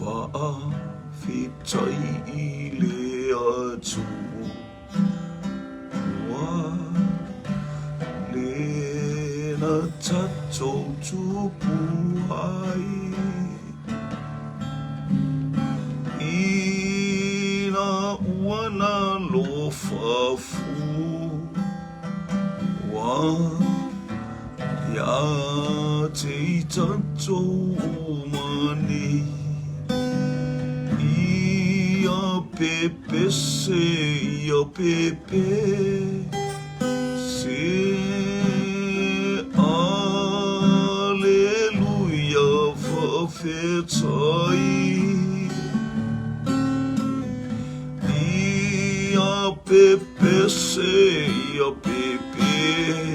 Faafetai i le Atua Le na tatou tupu ai Ina ua nalofa fua Ia te i tatou uma nei Ia pepese, ia pepese Aleluia faafetai Ia pepese, ia pepese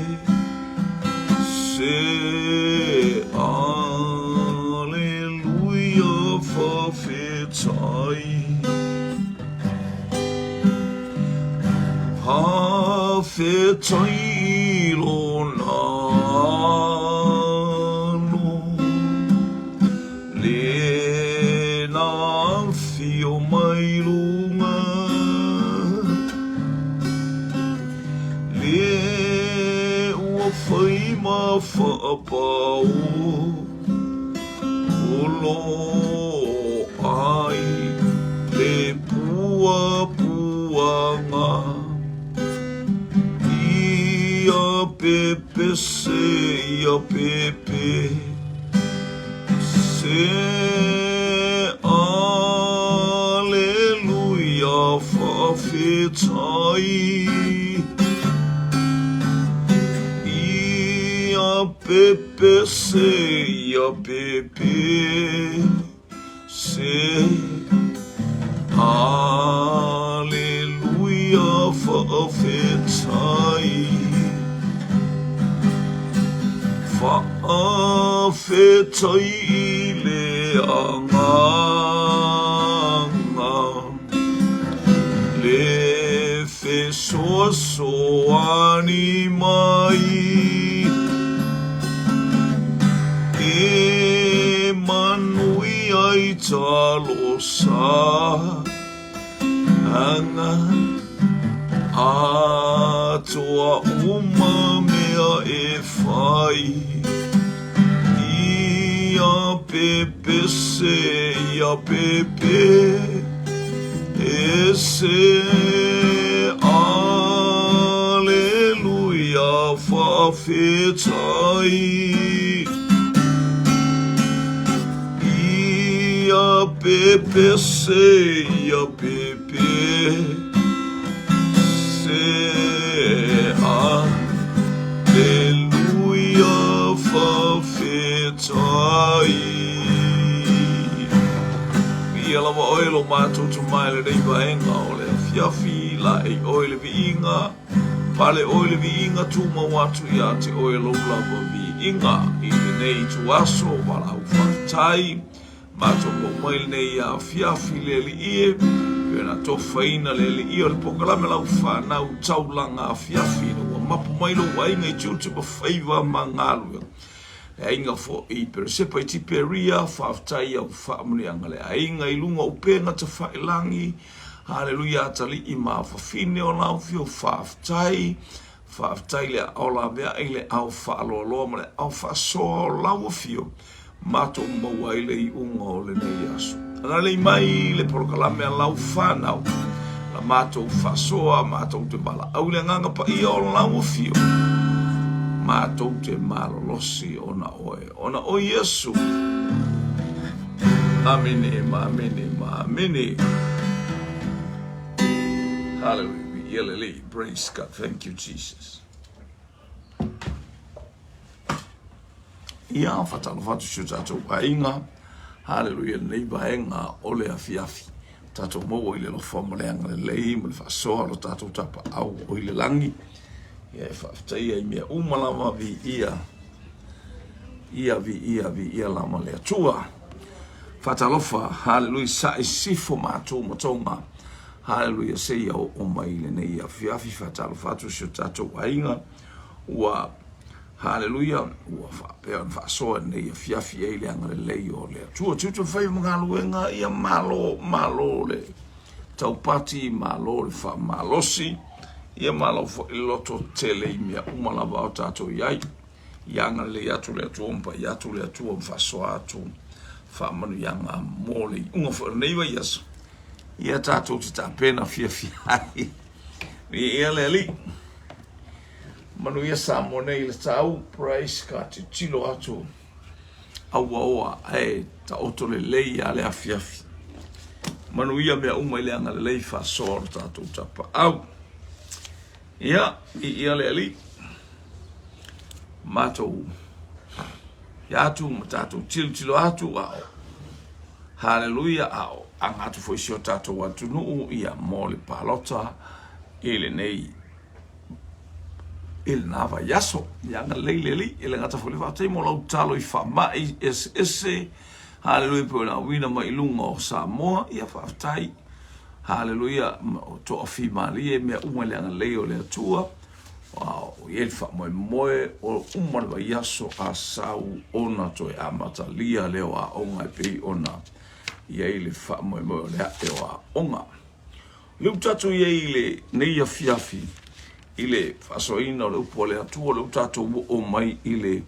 Aleluia faafetai Faafetai i lona alo Le na afio mai luga Le ua fai ma faapao Olo ai le puapuaga Ia pepese, ia pepese Aleluia faafetai Ia pepese, ia pepese Aleluia faafetai Faafetai i le Agaga Le fesoasoani mai E manuia i talosaga Atoa uma mea e fai Ia pepese, ia pepese Aleluia faafetai Ia pepese, ia pepese Aleluia faafetai Viia lava oe lo matou Tama i lenei vaega o le afiafi, laei oe le viiga, pale oe le viiga, tumau atu ia te oe lou lava viiga i lenei ituaso valaau faafetai. Matou oo mai lenei afiafi le Alii e, pei ona tofaina le Alii o le polokalame lau fanau taulaga afiafi ina ua mapu mai lou aiga i tiute ma faiva ma galuega. Le aiga foi i Peresepa i Tiperia, faafetai i au faamanuiaga le aiga i luga o upega tafailagi, haleluia atalii ma afafine o lau afio, faafetai, faafetai le aao laveai, le aao faaloaloa ma le aao faasoa o lau afio, matou maua ai le iuga o lenei aso. Agalelei mai le polokalame a lau fanau, la matou faasoa, matou te valaau i le Agaga Paia o lau afio, matou te malolosi ona oe, ona o Iesu. Amene ma amene ma amene. Hallelujah. Viia le Alii. Praise God. Thank you, Jesus. Ia, faatalofa atu si o tatou aiga. Haleluia, lenei vaega o le afiafi. Tatou maua i le alofa ma le agalelei ma le faasoa o lo tatou tapaau o i le lagi. Ia e faafetaia i mea uma lava viia. Ia viia, viia lava le Atua. Faatalofa, haleluia, sa'i sifo matou matoga. Haleluia, seia oo mai i lenei afiafi. Faatalofa atu si o tatou aiga. Ua Haleluia! Ua faapea ona faasoa i lenei afiafi ai le agalelei o le Atua. Tiute ma faiva ma galuega, ia malo, malo le taupati, malo le faamalosi, ia malo foi le loto tele i mea uma lava o tatou i ai. Ia agalelei atu le Atua ma pai atu le Atua ma faasoa atu faamanuiaga mo le iuga foi o lenei vaiaso. Ia tatou te tapena fiafia ai. Viia le Alii. Manuia Samoa nei le tau, praise God, tilotilo atu auaoa ae taoto lelei a le afiafi. Manuia mea uma i le agalelei faasoa o le tatou tapaau. Ia, viia le Alii. Matou ia atu ma tatou tilotilo atu a o Haleluia a o aga atu foi si o tatou atunuu ia mo le palota i lenei i lena vaiaso. Ia agalelei le Alii, e le gata foi le faafetai mo lau tatalo i faamai eseese, haleluia, pei ona auina mai i luga o Samoa, ia faafetai, haleluia, o toafimalie mea uma i le agalelei o le Atua, o i ai le faamoemoe o uma le vaiaso a sau ona toe amatalia lea o aoga e pei ona i ai le faamoemoe o le ae o aoga. Lea ua tatou i ai i lenei afiafi i le faasoaina o le upu a le Atua, lea ua tatou oo mai i le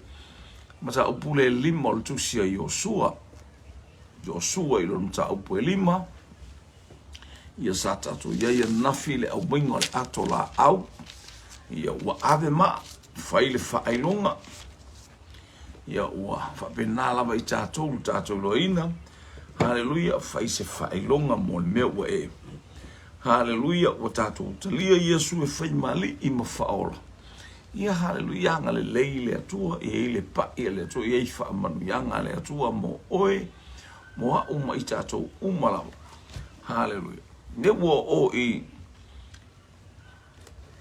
mataupu le lima o le tusi a Iosua. Iosua i lona mataupu e lima, ia sa tatou i ai ananafi i le aumaiga o le ato laau, ia ua ave maa, fai le faailoga, ia ua faapena lava i tatou le tatou iloaina. Haleluia, fai se faailoga mo le mea ua e. Haleluia, ua tatou talia Iesu e fai ma alii ma faaola. Ia haleluia, agalelei le Atua, e i ai le pai a le Atua, e i ai faamanuiaga a le Atua mo oe, mo a'u ma i tatou uma lava. Haleluia. Lea ua oo i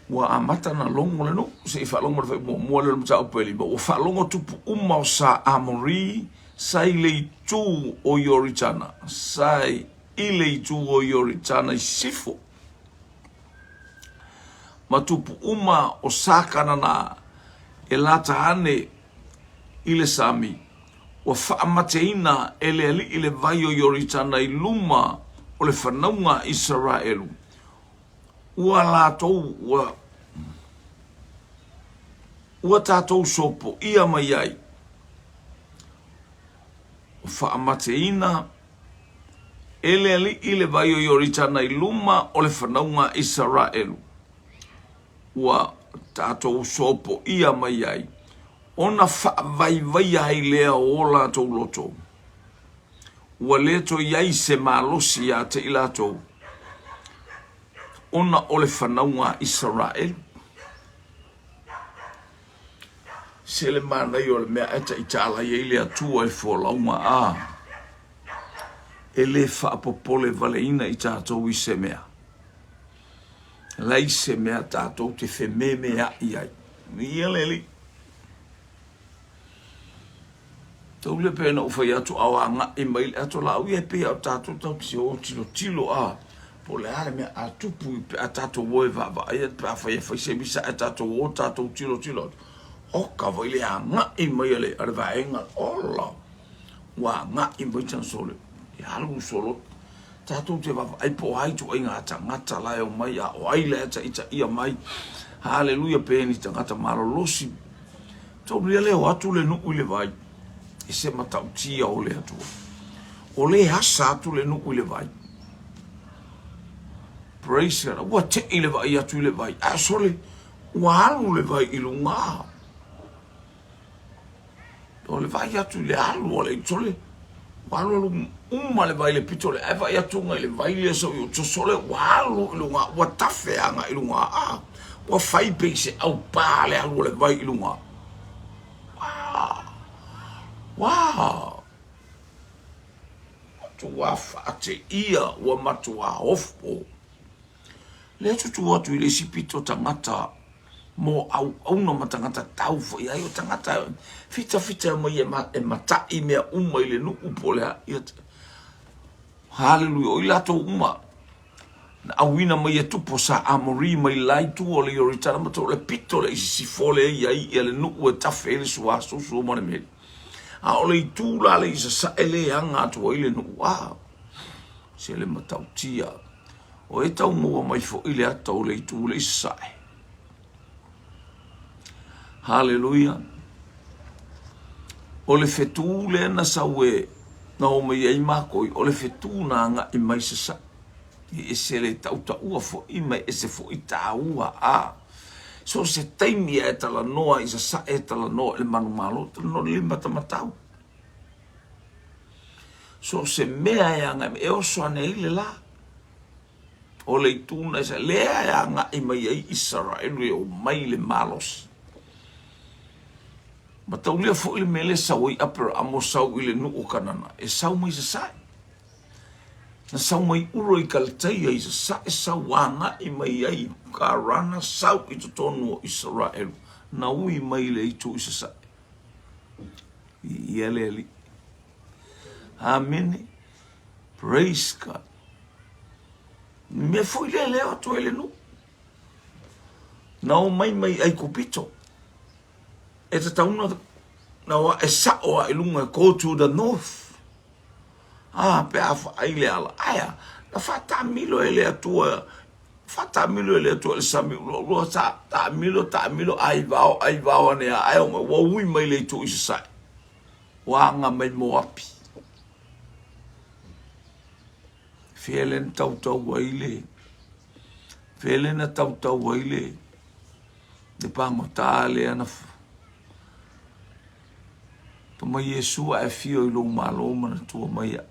Ua amata ona logo le nuu, se i faalogo le faaiuga muamua lea o le mataupu e lima, ua faalogo tupu uma o Sa Amori sa i le itu o Ioritana, sa i le itu o Ioritana i sisifo, ma tupu uma o Sa Kanana e lata ane i le sami, ua faamateina e le Alii le vai o Ioritana i luma o le fanauga a Isaraelu, Ua latou, ua, ua tatou sopoia mai ai, ua faamateina e le Alii le vai o Ioritana i luma o le fanauga a Isaraelu, ua tatou sopoia mai ai, ona faavaivaia ai lea o o latou loto. Ua le toe i ai se malosi ia te i latou, ona o le fanauga a Isaraelu. Se le manaia o le mea ae taitala i ai le Atua e folauga a e le faapopole valeina i tatou i se mea. Leai se mea tatou te fememeai ai. Ia le Alii. Tau le pei ona ou fai atu a o agai mai le ato laau ia e pei a o tatou tatou te o tilotilo a po o le a le mea a tupu pe a tatou o e vaavaai atu pe afai e fai se misa ae tatou o tatou tilotilo atu oka foi le agai mai a le, a le vaega ola ua agai mai tana sole e alu solo tatou te vaavaai po o a ituaiga tagata la e omai a o ai la e taitaia mai haleluia pe ni tagata malolosi Taulia le o atu le nuu i le vai i se matautia o le Atua. O le asa atu le nuu i le vai. Praise God. Ua tei le vai atu i le vai. A sole, ua alu le vai i luga. O le vai atu i le alu o le sole, ua alu alu uma le vai i le pito le ae vai atu i le vai lea so i sole ua alu i luga, ua tafe aga i luga. A, ua fai pei se aupā le alu o le vai i luga. Wow! Wow! Matua faateia, ua matua ofo. Lea tutū atu i le isi pito tagata mo auauna ma tagata tau foi ai o tagata fitafita mai e matai mea uma i le nuu po o le a. Ia, haleluia, o i latou uma. Na auina mai e tupu o sa Amori mai le la itu o le Ioritana ma o le pito lea i sisifo lea e i ai ia le nuu e tafe ai le sua Sosua ma le Meli. A o le itu la le i sasae lea e aga atu ai le nuu, a, se le matautia. O e tau maua mai foi le ata o le itu lea i sasae. Haleluia! O le fetu lea na sau e na o mai ai mākou, o le fetu na agai mai sasae. E ese le tautaua foi ma e ese foi tāua a. So se taimi a e talanoa i sasae e talanoa i le manumalo, talanoa i le limatamatau. So se mea e agai mai, e oso ane ai le la. O le itu na isa, lea e agai mai ai Isaraelu e omai i le malosi. Mataulia foi le mea lea e sau ai Aperaamo sau i le nuu o Kanana, e sau mai sasae. Na sau mai Ura i Kalataia i sasae sau agai mai ai i Karana sau i totonu o Isaraelu, na ui mai le itu i sasae. Viia le Alii. Amene. Praise God. Mea foi lea lea o atu ai le nuu. Na o mai mai Aikupito. E tatau na na o e sao a i lunga go to the north. Ah, pe a faai le ala. Aia, na whaatamilo e le Atua whaatamilo e le Atua le sami uloa uloa sa taamilo taamilo ai vao ai vao ane a ai o mai ua ui mai le itu i sasae. Ua aga mai Moapi. Fea lea na tautau ai le, fea lea na tautau ai le, le pagota lea na fai mai Iesu a e afio i lou malo manatua mai au.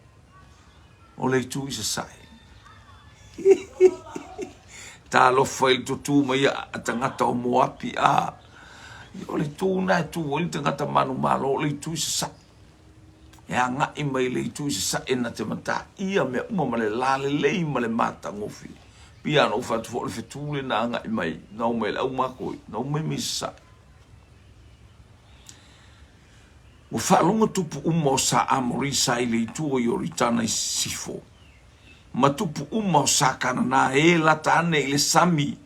O le itu i sasae. Talofa i le tutū mai a tagata o Moapi, a o le itu na e tū ai le tagata manumalo, o le itu i sasae. E agai mai le itu i sasae na te mataia mea uma ma le lalelei ma le matagofie. Pia na ou fai atu foi o le fetu lea na agai mai, na o mai le au mākou, na o mai mai sasae. Ua faalogo tupu uma o sa Amori sa i le itu o Ioritana i sisifo, ma tupu uma o sa Kanana e lata ane i le sami,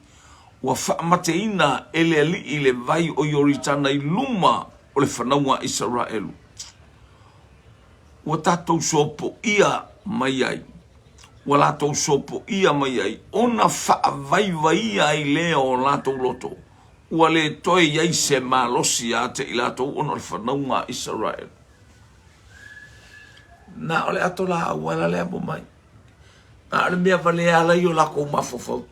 ua faamateina e le Alii le vai o Ioritana i luma o le fanauga a Isaraelu. Ua tatou sopoia mai ai, ua latou sopoia mai ai, ona faavaivaia ai lea o latou loto, ua le toe i ai se malosi ia te i latou ona o le fanauga a Isaraelu. Na o le ato laau ala le amo mai. Na o le mea valea ala i o lakou mafaufau.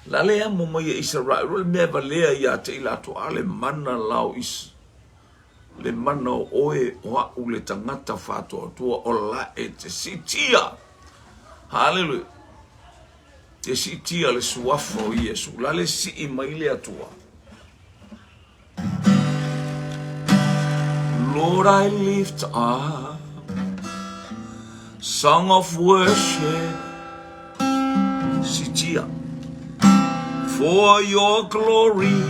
La le amo mai e Isaraelu o le mea valea ia te i latou a le mana la o Is le mana o oe o a'u le tagata faatoatoa o la e te siitia. Haleluia. Te siitia le suafa o Iesu. La le sii mai le Atua. Lord, I lift up song of worship. Siitia. For your glory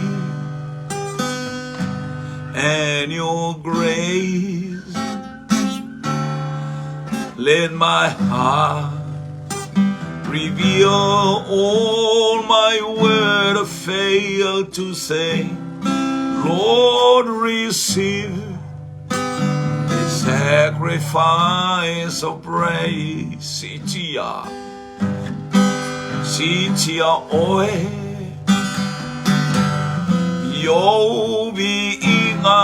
and your grace. Let my heart reveal all my word fail to say. Lord, receive the sacrifice of praise. Siitia, siitia oe, i ou viiga,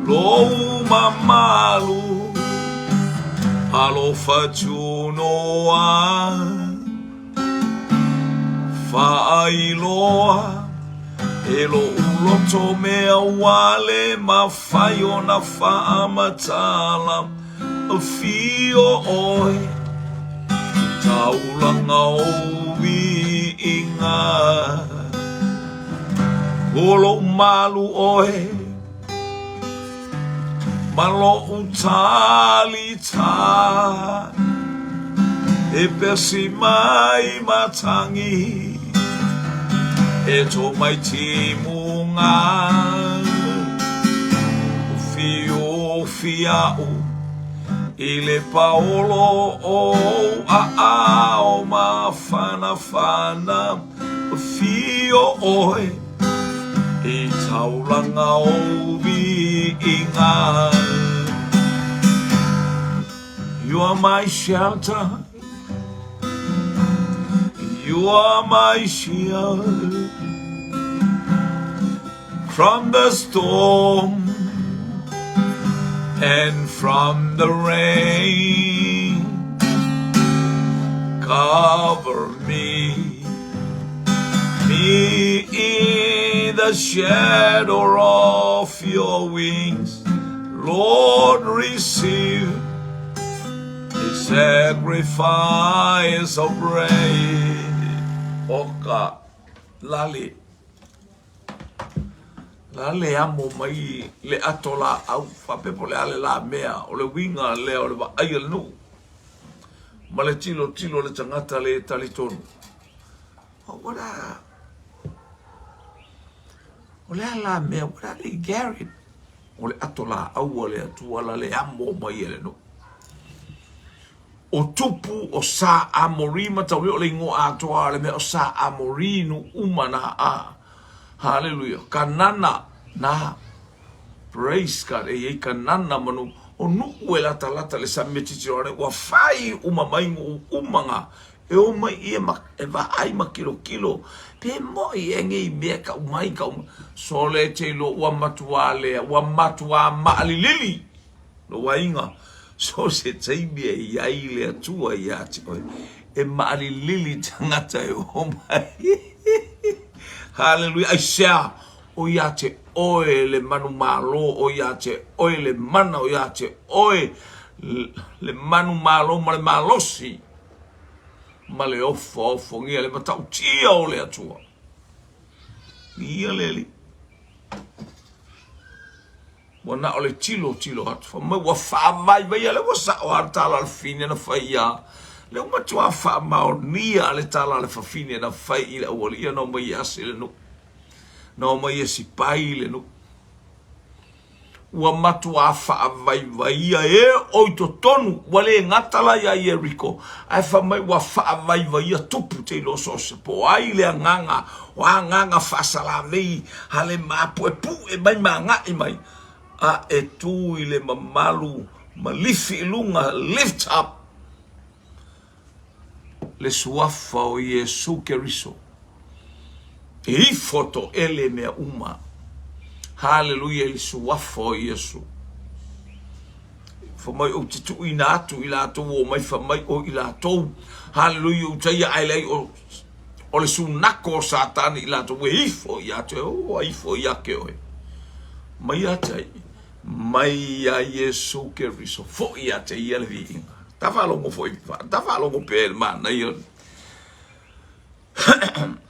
lou mamalu, alofa tunoa. Faailoa e loʻu loto mea ua le mafai ona faamatala Afio ʻoe i taulaga o viiga O loʻu malu ʻoe Ma loʻu talita E pesi mai matangi E tō mai timuga Ofiofia aʻu. I le paolo o ou aao mafanafana, Afio oe i taulaga ou viiga. You are my shelter, you are my shield from the storm and from the rain. Cover me, me in the shadow of your wings. Lord, receive a sacrifice of praise. Oka lale. La le amo mai le ato laau faapea po o le a le la mea o le uiga lea o le vaai a le nuu ma le tilotilo a le tagata le talitonu. What a O le a la mea, what are they carrying? O le ato laau a le Atua la le amo mai e le nuu. O tupu o Sa Amori mataulia o le igoa atoa a le mea o Sa Amori nu uma na a. Haleluia. Kanana na. Praise God. E iai Kanana ma nu. O nuu e latalata le sami me titiro ane ua fai uma mai nuu uma nga. E o mai ia ma e vaai ma kilokilo. Pe moi e ngei mea kau mai kau mai. Sole te ilo ua matua lea. Ua matua maalilili. Lou aiga, so se taimi e i ai le Atua iā te oe, e maalilili tagata e o mai. Haleluia! Aisea? O iā te oe le manumalo, o iā te oe le mana, o iā te oe le manumalo ma le malosi ma le ofaofongia, le matautia o le Atua. Ia le Alii. Ua na o le tilo tilo atu. Fai mai ua faavaivaia lea ua sao lava le tala a le fafine na fai ia. Lea ua matua faamaonia le tala a le fafine na fai i le aualii na omai e ase le nuu. Na omai e sipai le nuu. Ua matua faavaivaia e o i totonu, ua le gata la ia Ieriko, ae fai mai ua faavaivaia tupu te iloa so o se po o ai le agaga, o agaga faasalavei hale mapuepue mai ma agai mai, a e tu i le mamalu ma lifi i luga, lift up, le suafa o Iesu Keriso e ifo toele mea uma. Haleluia i le suafa o Iesu. Fai mai ou te tuuina atu i latou o mai fai mai o i latou. Haleluia u taia ae leai o o le sunako o Satani i latou e ifo ia te oe, o ifo ia ke oe. Mai ia te mai ia Iesu Keriso, foi ia te ia le viiga. Ta faalogo foi, ta faalogo pea i le manaia.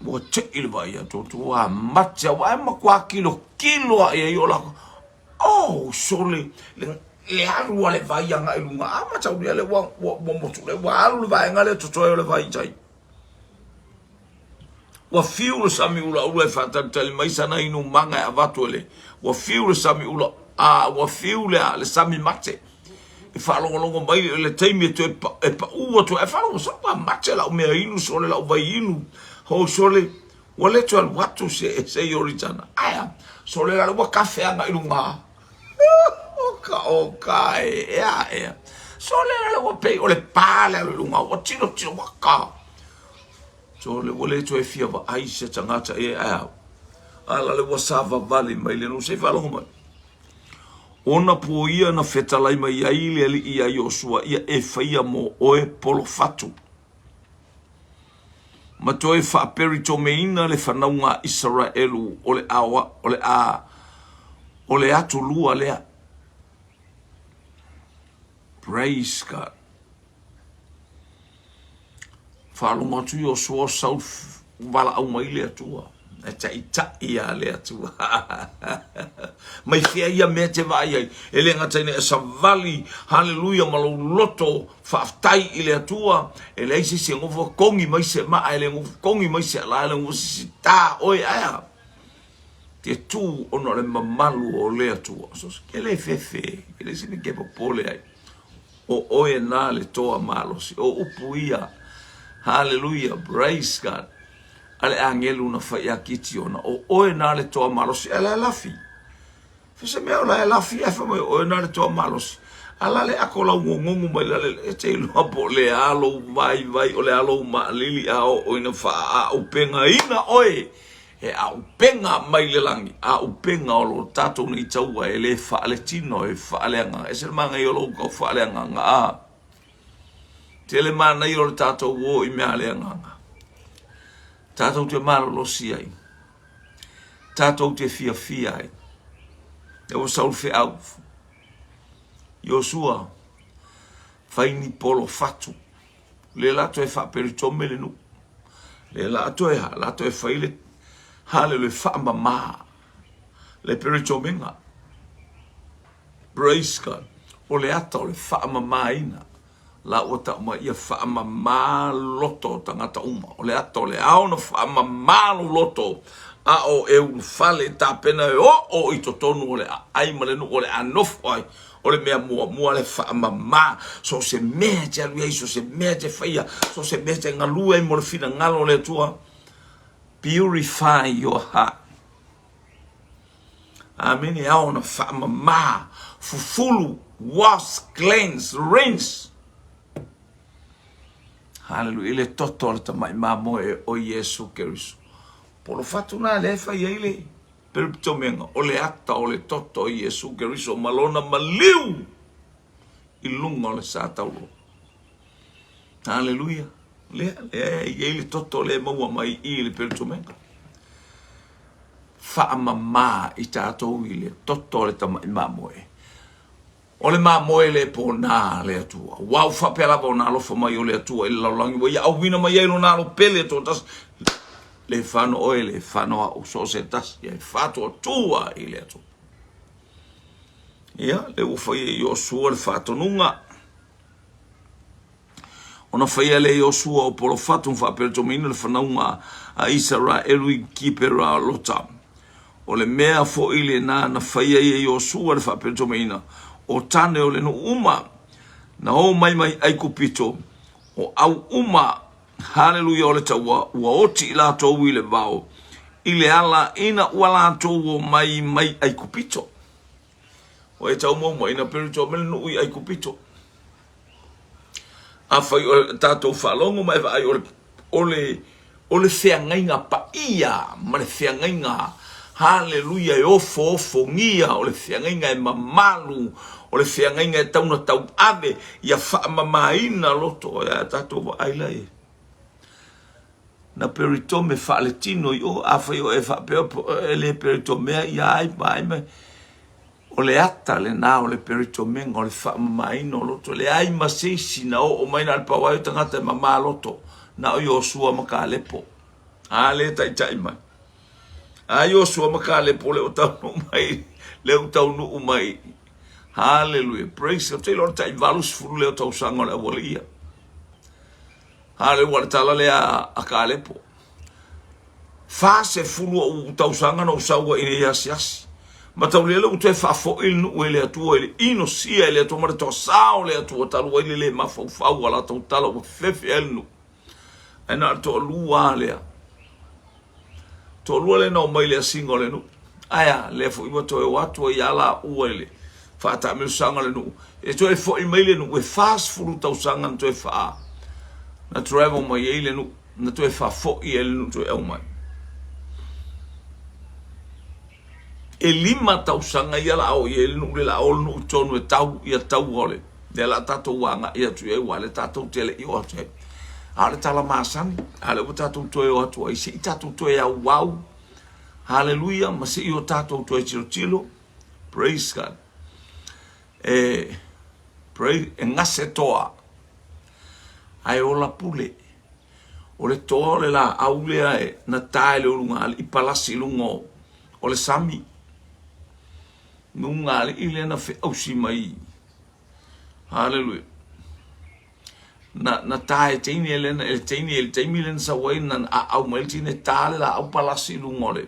Ua tei le vaai atu, ua mate, ua e matua kilokilo aʻe ai o lako. Oh, sole, le, le alu a le vai agai i luga. A mataulia le ua, ua, ua motu le, ua alu le vaega lea totoe o le vai i tai. Ua fiu le sami ulaula e faatalitali mai sana inumaga e avatu e le, ua fiu le sami ula, a, ua fiu le, le sami mate e faalogologo mai i le taimi e toe pa, e paʻu atu ai, ae faalogo sole ua mate lau mea inu sole, lau vai inu, ho sole, ua le toe alu atu se, se Ioritana. Ae a, sole la ua kafe agai i luga. Oka, oka, e, ea, ea. Sole la ua pei o le pā le alu i luga, ua tilotilo, ua ka. Sole ua le toe fia vaai se tagata i ai, ae a, a la le ua savavali mai le nuu, se i faalogo mai. Ona po ia na fetalai mai ai le Alii iā Iosua, ia e faia mo oe polofatu. Ma toe faaperitomeina le fanauga a Isaraelu o le a, o le a, o le atulua lea. Praise God. Faalogo atu Iosua o sau valaau mai le Atua. E taʻitaʻi a le Atua. Mai fea ia mea te vaai ai. E le gata ina e savali, haleluia, ma lou loto faafetai i le Atua. E leai se isi e nofo kogi mai se maa, e le nofo kogi mai se ala, e le nofo se isi tā oe ae a. Te tū ona o le mamalu o le Atua. So, ke le fefe, ke le sini ke popole ai. O oe na le toa malosi. O upu ia. Hallelujah. Praise God. A le agelu na fai ia Kitiona. O oe na le toa malosi. A la lafi. Fai se mea o la e lafi ae fai mai o oe na le toa malosi. A la le ako lau gongogu mai la le e te iloa po o le a lou vaivai o le a lou maalili a oo ina faaaupegaina oe e auupega mai le lagi, auupega o lo tatou nei taua e le faaletino e faaleagaga. E ese le manaia o lou tau faaleagaga a. Tele manaia o le tatou o i mea le agaga. Tatou te malolosi ai. Tatou te fiafia ai. E ua sau le feau. Iosua, fai ni polo fatu. Le la toe faaperitome le nuu. Le la toe ha, la toe fai le hale le faamama le peritomega. Praise God. O le ata o le faamamaina. La ua tau mai ia faamama loto o tagata uma. O le ata o le ao na faamama lou loto a o e ulufale tapena e oo i totonu o le aai ma le nuu o le a nofo ai. O le mea muamua le faamama so o se mea e te alu i ai, so o se mea e te faia, so o se mea e te galue ai mo le finagalo o le Atua. Purify your heart. Amene, e ao ona faamama, fufulu, wash, cleanse, rinse. Haleluia, i le toto o le tamai mamoe o Iesu Keriso. Polofatu na lea e fai ai le Periptomega, o le ata o le toto o Iesu Keriso ma lona maliu i luga o le sa taulo. Haleluia. Lea, lea e i ai le toto lea e maua mai i le Periptomega. Faamama i tatou i le toto o le tamai mamoe. O le mamoe le pona a le Atua. Ua ua faapea lava ona alofa mai o le Atua i le lalolagi, ua ia auina mai ai lona alo pele toatasi, le fano oe, le fano au, so o se tasi, e faatuatua i le Atua. Ia, le ua fai e Iosua le faatonuga. Ona faia lea e Iosua o Polofatu ma faapeletoumaina le fanauga a Isaraelu i Kiperalota. O le mea foi lena na fai ai e Iosua le faapeletoumaina o tane o le nuu uma na o mai mai Aikupito, o au uma, haleluia, o le taua, ua oti i latou i le vao, i le ala ina ua latou o mai mai Aikupito. Ua e taumauma ina peletoumaina le nuu i Aikupito. Afai o le tatou faalogo ma e vaai o le, o le, o le feagaiga paia ma le feagaiga haleluia e ofoofogia, o le feagaiga e mamalu, o le feagaiga e tau na tauave ia faamamaina loto e a tatou vaai la i na peritome faaletino i o afai o e faapea e le peritomea ia ai ma ai ma O le ata lena o le peritomega o le faamamaina o loto. E leai ma se isi na oo mai na o le pau ai o tagata e mama loto, na o Iosua ma Kalepo. A le taitai mai. A Iosua ma Kalepo le o taunuu mai, le o taunuu mai. Hallelujah. Praise God. Te iloa le tai 80 lea o tausaga o le aualii ia. Hallelujah. Ua le tala lea a Kalepo. 40 ou tausaga na ou sau ai i nei asiasi. Mataulia lea ua toe faafoi le nuu e le Atua i le inosia e le Atua ma le toasao o le Atua talu ai le le mafaufau a latou tala ua fefe ai le nuu. Ae na o le toalua lava lea. Toalua lea na omai i le asiga o le nuu. Ae a, lea foi ua toe o atu ai lava laua i le faataamilosaga o le nuu. E toe foi mai le nuu e 40 tausaga na toe faa na travel mai ai le nuu. Na toe faafoi ai le nuu toe aumai. E lima tausaga ia la o i ai le nuu le la o le nuu tonu e tau ia taua o le lea la tatou agai atu i ai ua le tatou te le i o atu ai. A o le tala masani, a le ua tatou toe o atu ai, se i tatou toe auau, haleluia, ma se i o tatou toe tilotilo, praise God. E, praise, e gase toa, ae ola pule. O le toa o le laau lea e na ta e le ulugalii palasi i luga o le sami. Ulugalii lea na feausi mai. Haleluia. Na, na ta e teine lea, e teine i le taimi lea na sau ai, na aau mai le teine, ta le laau palasi i luga o le,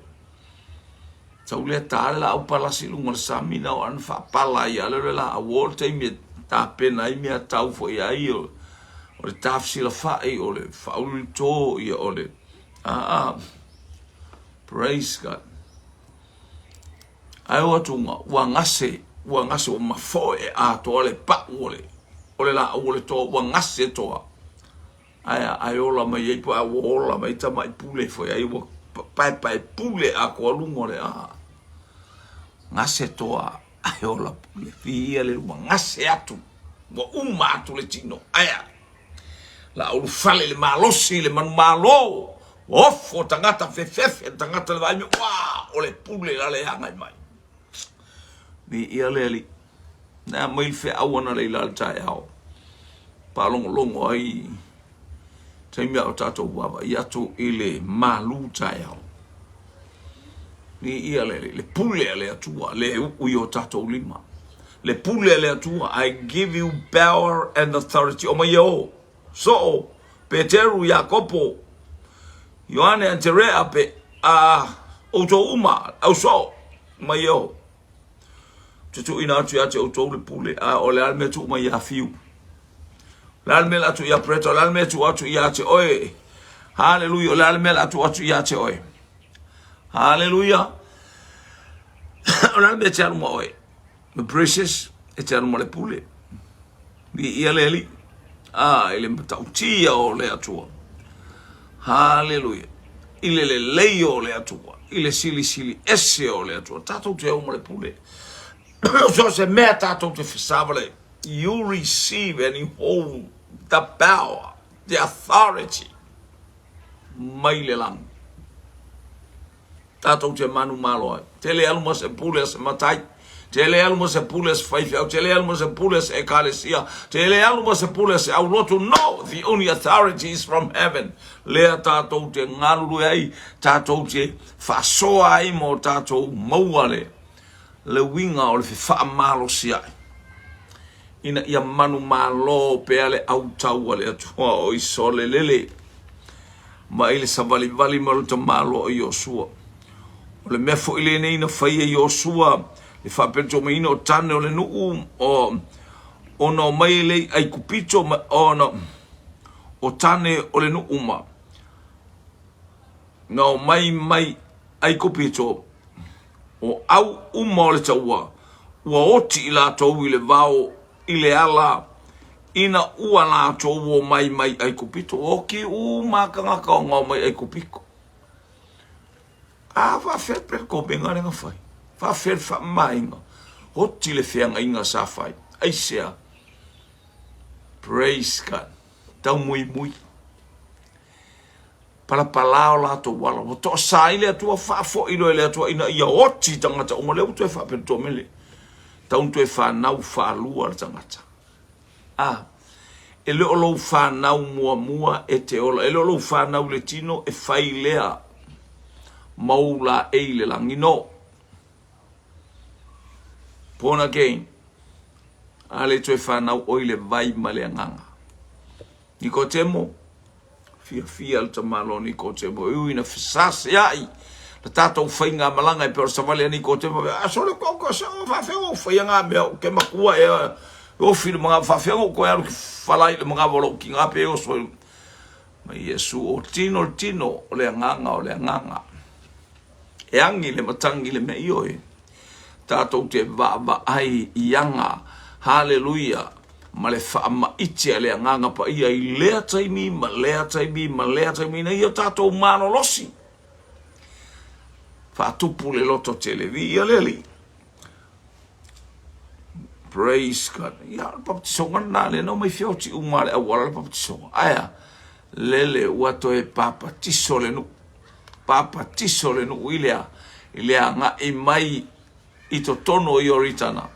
sau lea ta le laau palasi i luga o le sami, na o ana faapala ai lea o le laau o le taimi e tapena ai mea tau foi ai o le tafesilafai, o le faaulito, ia o le aa. Praise God. Ae o atu ua gase, ua gase, ua mafoe atoa le pau o le, o le laau o le toa, ua gase toa. Ae ae ola mai ai po a ua ola mai tamai pule foi ai ua paepae pule atoa luga o le a. Gase toa ae ola pule. Viia le ua gase atu, ua uma atu le tino. Ae a la ulufale le malosi le manumalo, ua ofo tagata fefefe tagata le vaai mai, ua o le pule la le agai mai. Viia le Alii. Na mai le feau ana leila le taeao. Paalogologo ai taimi a o tatou vaavaai atu i le malu taeao. Viia le Alii, le pule a le Atua le uu i o tatou lima. Le pule a le Atua, I give you power and authority. O mai e o, soo, Peteru, Iakopo, Ioane, Anterea, pe, a, outou uma, au soo, mai e o. Te tuuina atu ia te outou le pule, a o le a le mea tuu mai ia Fiu. O le a le mea la tuu ia Brett, o le a le mea tuu atu ia te oe. Haleluia, o le a le mea la tuu atu ia te oe. Haleluia. O le a le mea te alu ma oe. The precious, e te alu ma le pule. Viia le Alii. A, i le matautia o le Atua. Haleluia. I le lelei o le Atua. I le silisili ese o le Atua. Tatou te o ma le pule. So se mea tatou te fesavale. You receive and you hold the power, the authority mai le lagi. Tatou te manumalo ai. Te le alu ma se pule a se matai. Te le alu ma se pule a se faifeau. Te le alu ma se pule a se ekalesia. Te le alu ma se pule a se aulotu. No! The only authority is from heaven. Lea tatou te galulue ai, tatou te faasoa ai mo tatou maua le, le uiga o le fefaamalosi-ai. Ina ia manumalo pea le autau a le Atua o Isolelele ma i le savalivali mai o le tamaloa o Iosua. O le mea foi lenei na fai e Iosua le faapeletomaina o tane o le nuu o ona o mai le i Aikupito ma ona o tane o le nuu ma na o mai mai Aikupito o au uma o le taua ua oti i latou i le vao i le ala ina ua latou omai mai Aikupito. Ua oti uma tagata ona omai Aikupito. A faafefea le komena lea na fai? Faafefea le faamamaina? Oti le feagaiga sa fai. Aisea? Praise God. Taumuimui. Palapala o latou ala. Ua toasa ai le Atua, faafoi loa e le Atua ina ia oti tagata uma. Lea ua toe faapitoa mai le tau toe fanau faalua le tagata. A, e le o lou fanau muamua e te ola, e le o lou fanau le tino e fai lea ma ou laei i le lagi. No. Born again. A le toe fanau oi le vai ma le agaga. Nikotemo, fiafia le tamaloa Nikotemo, e ui ina fesaseai le tatou faigamalaga e pei o le savali a Nikotemo, a sole ko ko se o faafea o faia ngā mea o ke makua e ofi le manava faafea o koe alu ki falai le manava o lou kinga pe oso ma Iesu o tino le tino o le agaga o le agaga e agi le matangi le mea ioe Tatou te vaavaai i aga, haleluia, ma le faamaite a le Agaga Paia i lea taimi ma lea taimi ma lea taimi ina ia tatou malolosi. Faatupu le loto tele. Viia le Alii. Praise God. Ia, o le papatisoga lena, lea na omai feoti uma le auala le papatisoga. Ae a? Lele ua toe papatiso le nuu. Papatiso le nuu i le a? I le agai mai i totonu o Ioritana.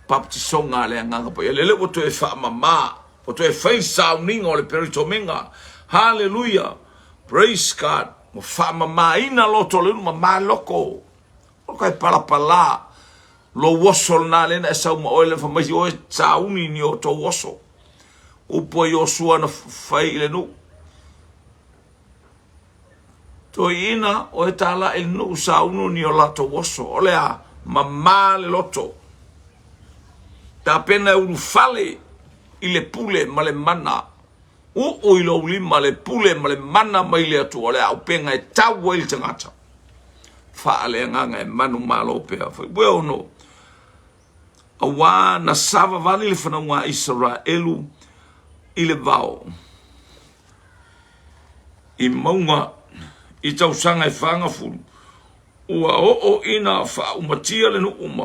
Papatisoga a le Agaga Paia. Lele ua toe faamama, ua toe fai le sauniga o le peritomega. Haleluia! Praise God! Ua faamamaina loto o le nuu, mama loko. O kai palapala lou oso lena lea na e sau ma oe lea fai mai oe sauni ni o tou oso. Upu a Iosua na fai i le nuu. Toeaina oe tala i le nuu saunu ni o latou oso. O le a? Mama le loto. Tapena e ulufale i le pule ma le mana. Uu i lou lima le pule ma le mana mai le Atua o le auupega e tau ai le tagata. Faaleagaga e manumalo pea. Fuaipue 6, Auā na savavali le fanauga a Isaraelu i le vao i mauga i tausaga e 40, ua oo ina faaumatia le nuu ma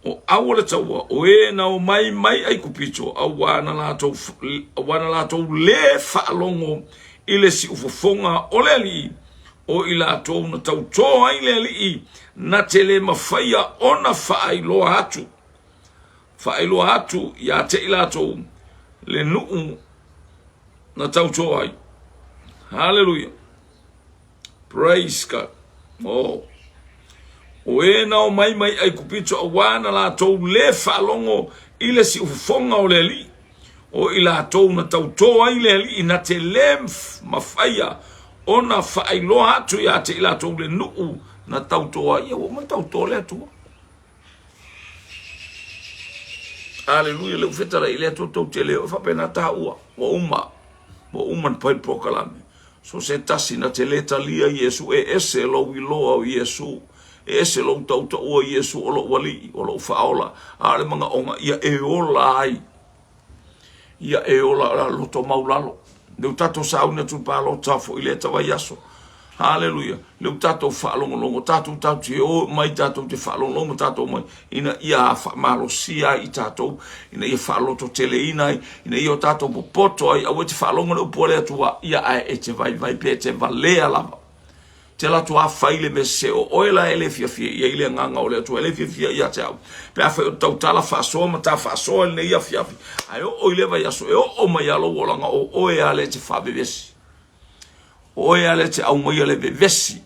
o aua le taua o e na omai mai Aikupito, auā na latou, auā na latou lē faalogo i le siufofoga o le Alii, o i latou na tautō ai le Alii na te le mafaia ona faailoa atu, faailoa atu ia te i latou le nuu na tautō ai. Haleluia. Praise God. Oh. O e na omai mai Aikupito auā na latou lē faalogo i le siufofoga o le Alii, o i latou na tautō ai le Alii na te lē mafaia ona faailoa atu ia te i latou le nuu na tautō ai. Ia ua uma ona tautō le Atua. Aleluia, le ufetalai i le Atua tou te le o e faapena taua. Ua uma, ua uma na fai le polokalame. So se tasi na te le talia Iesu, e ese lou iloa o Iesu, e ese lou tautaua o Iesu o lou Alii, o lou Faaola, a o le manaoga ia e ola ai. Ia e ola o le loto maulalo. Lea ua tatou sauni atu i le palota foi i lea vaiaso. Haleluia. Lea ua tatou faalogologo, tatou tatou te o mai tatou te faalogologo ma tatou mai ina ia faamalosia ai i tatou, ina ia faalototeleina ai, ina ia o tatou popoto ai, aua e te faalogo le upu a le Atua, ia ae e te vaivai pe e te valea lava. Te alu atu a fai le mea sese, o oe la e le fiafia i ai le agaga o le Atua, e le fiafia ia te au. Pe afai o tautala faasoa ma ta faasoa i lenei afiafi, ae oo i lea vaiaso, e oo mai lava lou olaga, o oe lava lea e te faavevesi. O oe lava lea e te aumaia le vevesi.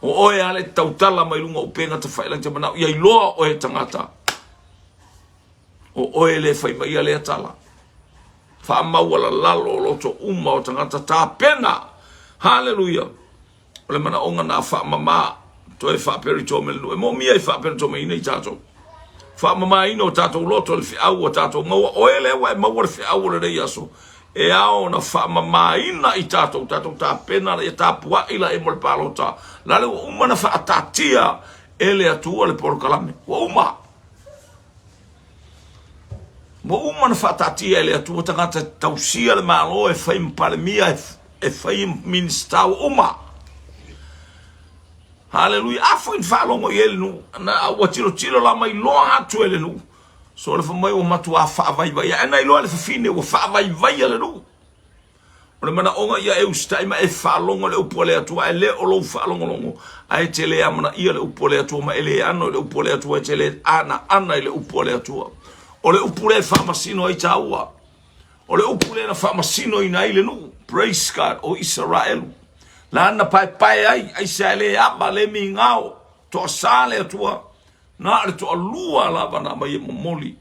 O oe lava lea e te tautala mai luga o upega tafailagi te manao ia iloa oe e tagata. O oe lea e fai mai ia lea tala. Faamaualalalo o loto uma o tagata tapena. Haleluia! O le manaoga na faamama toe faaperitome le nuu. E moomia e faaperitomeina i tatou. Faamamaina o tatou loto le feau ua tatou maua. Oe lea ua e maua le feau o lenei aso. E ao ona faamamaina i tatou, tatou tapena la ia tapuai la ia mo le palota. La le ua uma na faataatia e le Atua le polokalame. Ua uma. Ua uma ona faataatia e le Atua tagata e tausia le Malo, e fai ma Palemia, e fai ma Minisita, ua uma. Haleluia. A foi na faalogo i ai le nuu, na ua tilotilo la mai loa atu e le nuu. So le fai mai ua matuā faavaivaia. Ae na iloa e le fafine ua faavaivaia le nuu. O le manaoga ia e usitai ma e faalogo i le upu a le Atua, ae le o lou faalogologo, ae e te le amanaia le upu a le Atua, ma e le ano i le upu a le Atua, e te le anaana i le upu a le Atua. O le upu lea e faamasino ai tāua. O le upu lea na faamasinoina ai le nuu, praise God, o Isaraelu. Lana paepae ai, aisea e le ava, le migao, toasa le Atua, na o le toalua lava na aumai e momoli,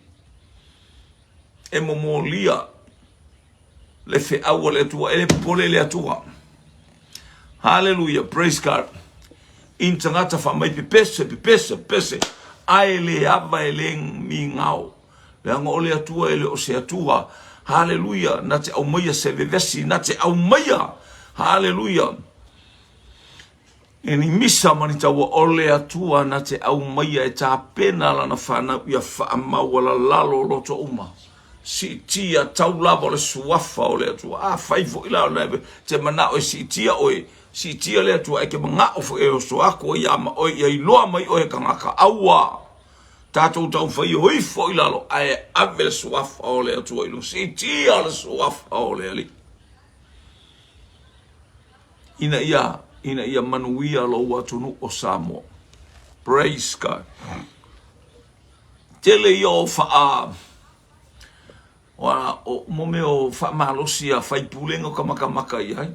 e momolia le feau a le Atua, e le popole le Atua. Haleluia, praise God. In tagata faamai pepese, pepese, pepese, ae le ava e le migao. Leaga o le Atua e le o se Atua. Haleluia, na te aumaia se vevesi, na te aumaia. Haleluia. E ni misa ma ni taua o le Atua na te aumaia e tapena lana fanau ia faamaualalalo loto uma. Siitia tau lava o le suafa o le Atua. Afai foi la ona e te manao e siitia oe, siitia le Atua, e te manao foi e oso atu ai ia ma oe ia iloa mai oe e tagata. Aua! Tatou taumafai e o ifo i lalo, ae ave le suafa o le Atua i luga. Siitia le suafa o le Alii. Ina ia, ina ia manuia lou atunuu o Samoa. Praise God. Tele ia o faa o mo mea o faamalosi a faipule o ka makamaka i ai.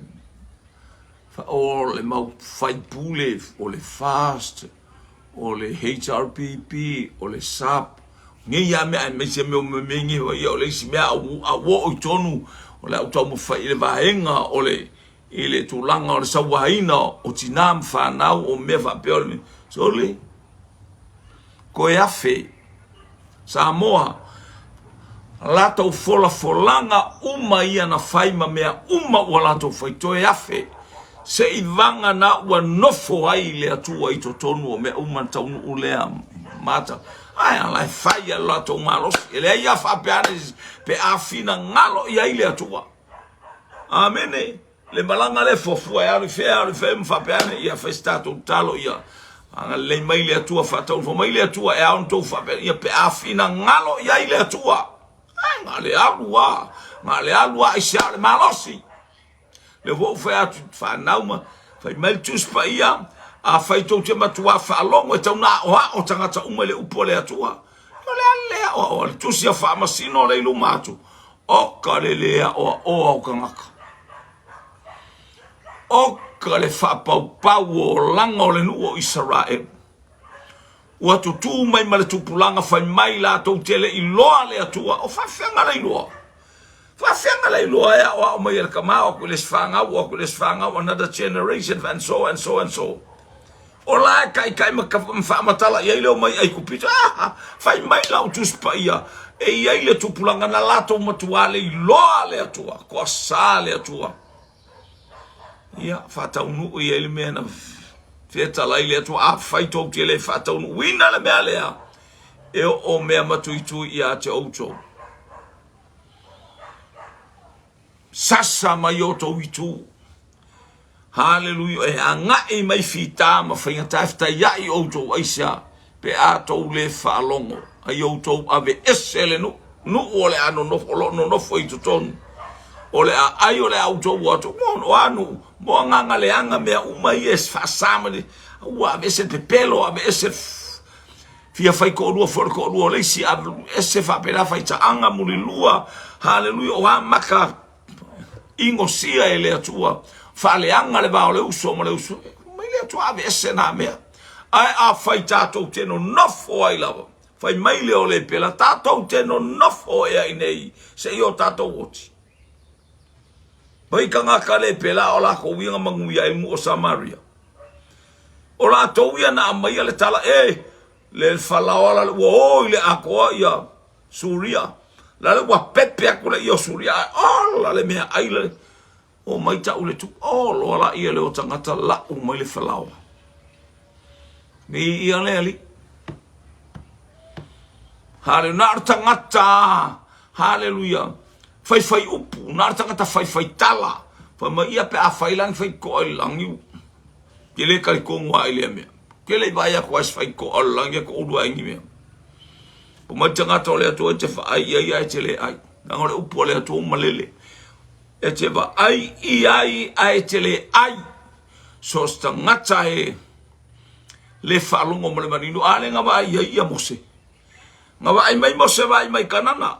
O le mau faipule, o le FAST, o le HRPP, o le SAP, nei lava mea aemaise mea o mea nei ia o le isi mea a ua oo i totonu o le a ou taumafai i le vaega o le i le tulaga o le sauaina o tina ma fanau o mea faapea o le sole toe afe. Samoa, latou folafolaga uma ia na fai ma mea uma ua latou fai, toe afe seivaga na ua nofo ai le Atua i totonu o mea uma na taunuu lea mata. Ae ala e fai a lo latou malosi, e leai a faapea ane pe a finagalo i ai le Atua. Amene. Le malaga lea fuafua e alu i fea, alu i fea ma faapea ane, ia fai se tatou tatalo ia agalelei mai le Atua, faataunuu mai le Atua e ao ona tou faapea, ia pe a finagalo i ai le Atua. Ai, na o le alu lava, na o le alu lava aisea o le malosi. Lea foi ua fai atu i fanau ma fai mai le Tusi Paia, afai tou te matuā faalogo e tau na aoao tagata uma i le upu a le Atua. O le a le aoao a le Tusi a Faamasino lea i luma atu, Oka le lē aoaoa o tagata. Oka le faapaupau o olaga o le nuu o Isaraelu. Ua tutū mai ma le tupulaga fai mai latou te le iloa le Atua. O faafeaga le iloa? Faafeaga le iloa e aoao mai e le tama o atu i le isi fanau, o atu i le isi fanau, another generation and so and so and so. O la e taitai ma faamatala i ai le omai Aikupito. Ah, fai mai lau Tusi Paia, e i ai le tupulaga na latou matuā le iloa le Atua, toasā le Atua. Ia, faataunuu i ai le mea na fetalai le Atua. Afai tou te le faataunuuina le mea lea, e oo mea matuitui ia te outou. Sasa mai outou itu. Haleluia, e agai mai fita ma faigata e fetaiai outou aisea pe a tou le faalogo ai outou ave ese le nuu nuu o le a nonofo o lo o nonofo i totonu o le a ai o le a outou o atu mo o a nuu mo agaga leaga mea uma ia e faasa ma ua ave ese le pepelo ave ese fia fai toalua foi le toalua o le isi ave ese faapena faitaaga mulilua haleluia o a maka Inosia e le Atua, faaleaga le va o le uso ma le uso. Mai le Atua aveese nā mea. Ae afai tatou te nonofo ai lava, fai mai lea o le pela, tatou te nonofo ea i nei, seia o tatou oti. Mai tagata le pela o lakou ia na manuia ai nuu o Samaria. O latou ia na aumaia le tala, e, le falaoa la ua o i le atoa ia Suria, la le ua pepe atu le ia o Suria, ae ola le mea ai le o mai tau le tu, o loa la ia le o tagata lau mai le falaoa. Mi ia le ali. Haleluia, na o le tagata, haleluia, faifai upu, na o le tagata faifai tala, fai mai ia pe a fai lani fai toa i le lagi, ke le talitonu lava i lea mea. Ke le i vaai atu ai se fai toa o le lagi e toulu ai ni mea. Po mai tagata o le Atua e te vaai i ai ae te le ai. Leaga o le upu a le Atua ua malele. E te vaai i ai ae te le ai. So o se tagata e le faalogo ma le manino, a le na vaai i ai ia Mose. Na vaai mai Mose vaai mai Kanana.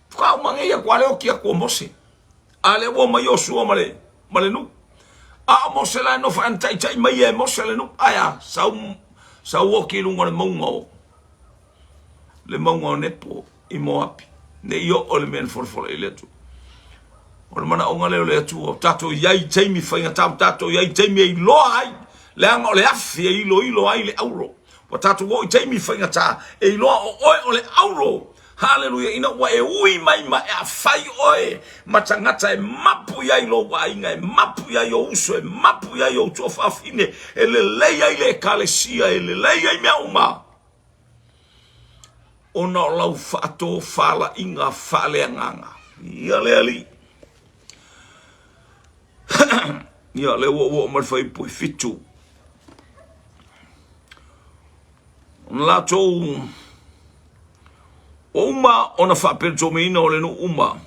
Faatoa uma nei atu a le oti atu o Mose. A lea ua omai Iosua ma le, ma le nuu. A o Mose la e nofo ana taitai mai e Mose le nuu. Ae a, sau, sau oti i luga o le mauga o, le mauga o Nepo i Moapi. Ne i oo le mea na folafola i le Atua. O le manaoga lea o le Atua, o tatou i ai i taimi faigata, o tatou i ai i taimi e iloa ai, leaga o le afi e iloilo ai le auro. Ua tatou oo i taimi faigata e iloa o oe o le auro. Haleluia, ina ua e ui mai ma e afai oe ma tagata e mapu i ai lou aiga, e mapu i ai ou uso, e mapu i ai ou tuafafine, e lelei ai le ekalesia, e lelei ai mea uma, ona o lau faatofalaiga faaleagaga. Ia le Alii. Ia, lea ua ou oo mai le fuaiupu e 7. Ona latou ua uma ona faapeletomeina o le nuu uma,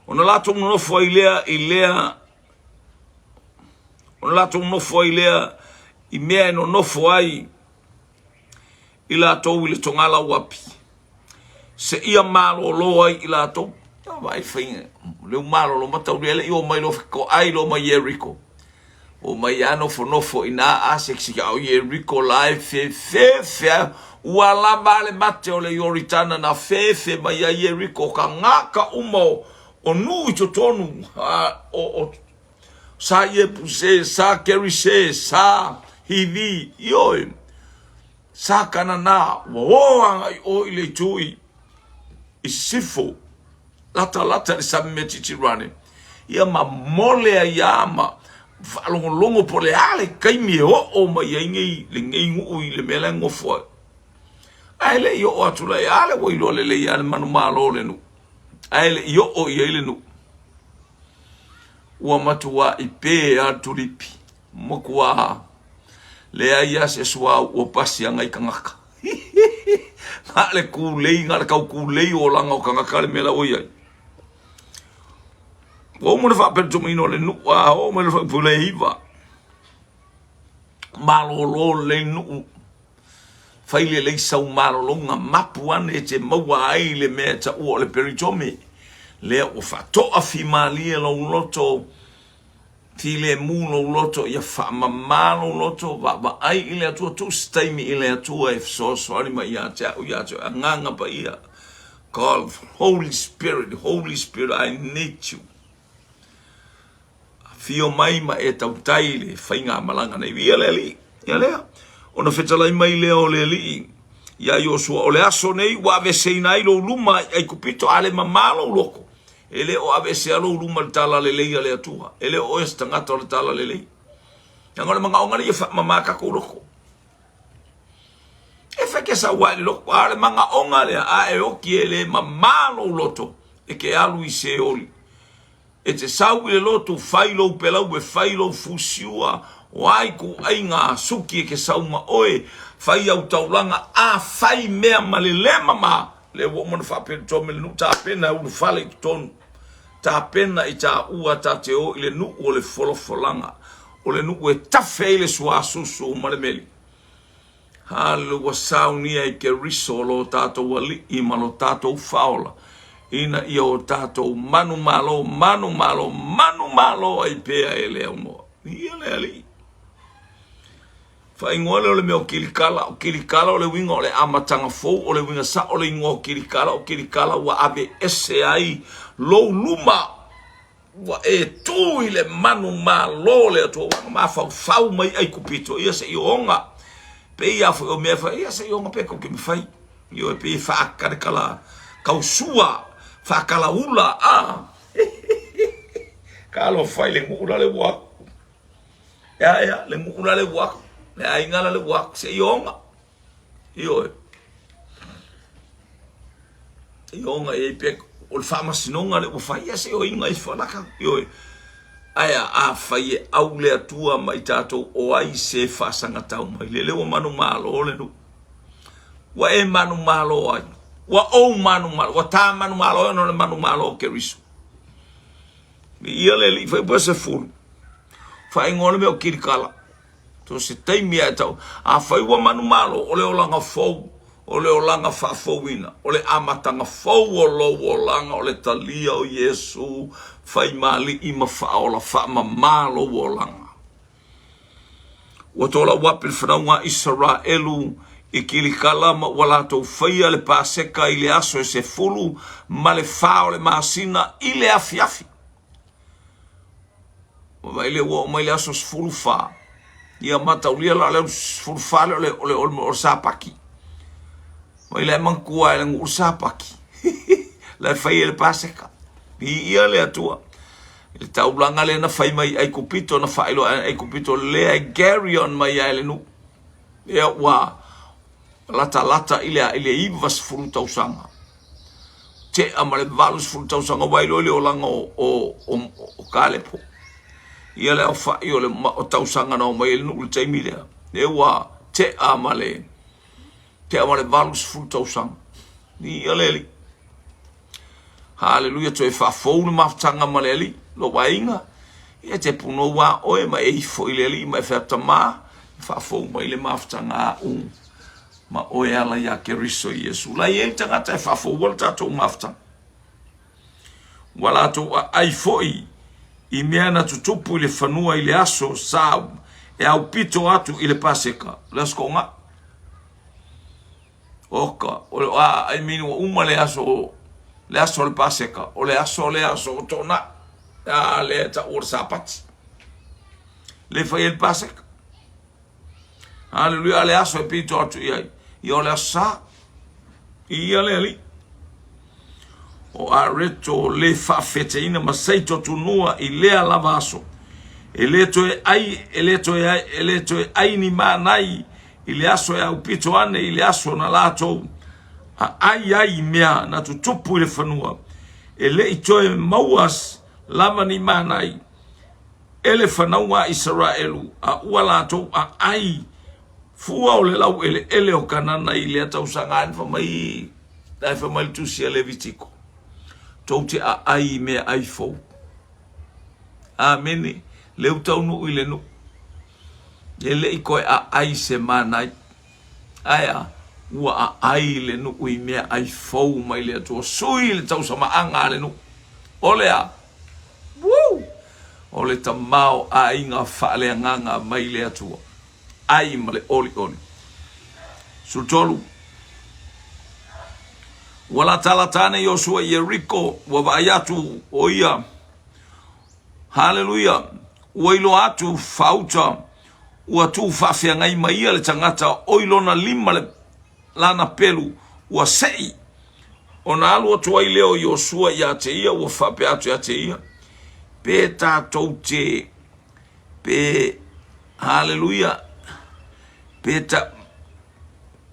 ona latou nonofo ai lea i lea ona latou nonofo ai lea i mea e nonofo ai i latou i le togala uapi, seia malolo ai i latou. Ia vaai faiga, leu malolo mataulia le i o mai loa fetoai loa mai Ieriko. O mai a nofonofo i na a sekiseki a o Ieriko la e fefefe a ua lava le mate o le Ioritana na fefe mai ai Ieriko ka gaka uma o, o nuu i totonu a, o, o sa Iepuse, sa Kerise, sa Hivi, ioe. Sa Kanana ua o agai o i le itu i i sisifo, latalata i le sami Metitirane, ia ma mole ai lava ma faalogologo po o le a le taimi e oo mai ai nei lenei nuu i le mea la e nofo ai. Ae le i oo atu la ia le ua iloa lelei lava le manumalo o le nuu, ae le i oo i ai le nuu. Ua matuai pe lava le tulipi, matua leai lava se suauu ua pasi a nai tagata. Na o le kulei, na o le tau kulei o olaga o tagata le mea la ua i ai. Ua uma ona faapeletomaina o le nuu, a oo mai le faaupu le iva, malolo lelei le nuu, fai lelei sau malologa, mapu ane e te maua ai le mea e taua o le peritome, lea ua faatoafimalie lou loto, Filemu lou loto, ia faamama lou loto, vaavaai i le Atua, tuu se taimi i le Atua e fesoasoani mai ia te au, ia te oe, Agaga Paia, God, Holy Spirit, Holy Spirit, I need you. Afio mai ma e tautai i le faigamalaga nei. Ia le Alii, ia lea. Ona fetalai mai lea o le Alii ia Iosua, o le aso nei ua aveseina ai lou luma i Aikupito, a le mama lou loto, E le o aveesea lou luma i le talalelei a le Atua. E le o oe se tagata o le talalelei. Leaga o le manaoga lea ia faamama tatou loto. E fai sau i le loto, a o le manaoga lea, a e oti e le mama lou loto, e te alu i Seoli. E te sau i le lotu, fai lou pelaue, fai lou fusiua, o a ituaiga suki e te sau ma oe, fai au taulaga, a fai mea ma le le mama, Lea ua uma ona faapea me le nuu tapena e ulufale i totonu. Tapena i taua ta te o i le nuu o le folafolaga, o le nuu e tafe ai le suasusu ma le meli. Haleluia, ua saunia i Keriso lo tatou Alii ma lo tatou Faaola, ina ia o tatou manumalo, manumalo, manumalo ai pea e le aunoa. Ia le Alii. Faaigoa lea o le mea o Kilikala. O Kilikala o le uiga o le amataga fou, o le uiga sao o le igoa o Kilikala, o Kilikala ua aveese ai lou luma, ua e tu i le manumalo o le Atua, ua mafaufau mai Aikupito, ia se i oga. Pei lava foi o mea e fai, ia se i oga pe tou te mafai. Ioe, pei e faakalekala tausua, faakalaula, a. Talofa i le nuu la le ua. Ea, ea, le nuu la le ua aku, le aiga la le ua aku, se i oga. Ioe. I oga i ai pe, o le faamasinoga le ua fai, ia se i oiga ifo laka. Ioe. Ae a, a fai e au le Atua ma i tatou o ai se faasagatau mai. Lele ua manumalo le nuu. Ua e manumalo ai. Ua ou manumalo. Ua tā manumalo ai ona o le manumalo o Keriso. Viia le Alii, fai pea se fulu. Faaigoa le mea o Kilikala. So se taimi ae tau. Afai ua manumalo, o le olaga fou, o le olaga faafouina, o le amataga fou o lou olaga, o le talia o Iesu, fai ma alii ma faaola, faamama lou olaga. Ua tolau ape le fanauga a Isaraelu i Kilikala ma ua latou faia le Paseka i le aso e 14 o le masina i le afiafi. Ua vaai lea ua oo mai le aso 14. Ia mataulia la o le aso 14 lea o le, o le, o le, o le Sapati. Mai la e manatua e le nuu le Sapati. La e fai e le Paseka. Viia le Atua. I le taulaga lea na fai mai i Aikupito, na faailoa e Aikupito lea e carry on mai ai le nuu. Lea ua latalata i le i le 90 tausaga. Tea ma le 80 tausaga ua iloa le olaga o, o, o, o Kalepo. Ia le aofai o le o tausaga na omai ai le nuu i le taimi lea. Lea ua tea ma le Tea ma le 80 tausaga. Viia le Alii. Haleluia, toe faafou le mafutaga ma le Alii, lou aiga. Ia te punou a oe ma e ifo i le Alii ma e fai atu, Tama, faafou mai le mafutaga aʻu ma oe e ala iā Keriso Iesu. La e i ai le tagata e faafoua le tatou mafutaga. Ua latou aai foi i mea na tutupu i le fanua i le aso sa e aupito atu i le Paseka, le aso Toonai. Oka, o le, a, I mean, ua uma le aso, le aso o le Paseka, o le aso le aso o Toonai, a lea e tau o le Sapati. Le fai ai le Paseka. Haleluia, a le aso e pito atu i ai, ia o le aso sa. Ia le Alii. O areto le faafeteina ma seito tunua i lea lava aso. E le toe ai, e le toe ai, e le toe ai ni manai i le aso e aupito ane i le aso na latou a ai ai i mea na tutupu i le fanua. E le i toe maua lava ni manai e le fanauga a Isaraelu, a ua latou aai fua o le laueleele o Kanana i lea tausaga. Ae fai mai, ae fai mai le tusi a Levitiko, tou te aai i meaai fou. Amene. Lea ua taunuu i le nuu, e le i toe aai se manai. Ae a? Ua aai le nuu i meaai fou mai le Atua. Sui le tausamaaga a le nuu. O le a? Woo! O le tamaoaiga faaleagaga mai le Atua. Ai ma le olioli. 13. Ua latalata ane Iosua i Ieriko, ua vaai atu o ia. Haleluia! Ua iloa atu faauta, ua tu faafeagai ma ia le tagata oi lona lima le lana pelu, ua sei. Ona alu atu ai lea o Iosua ia te ia, ua faapea atu ia te ia, Pe tatou te, pe, haleluia, pe ta,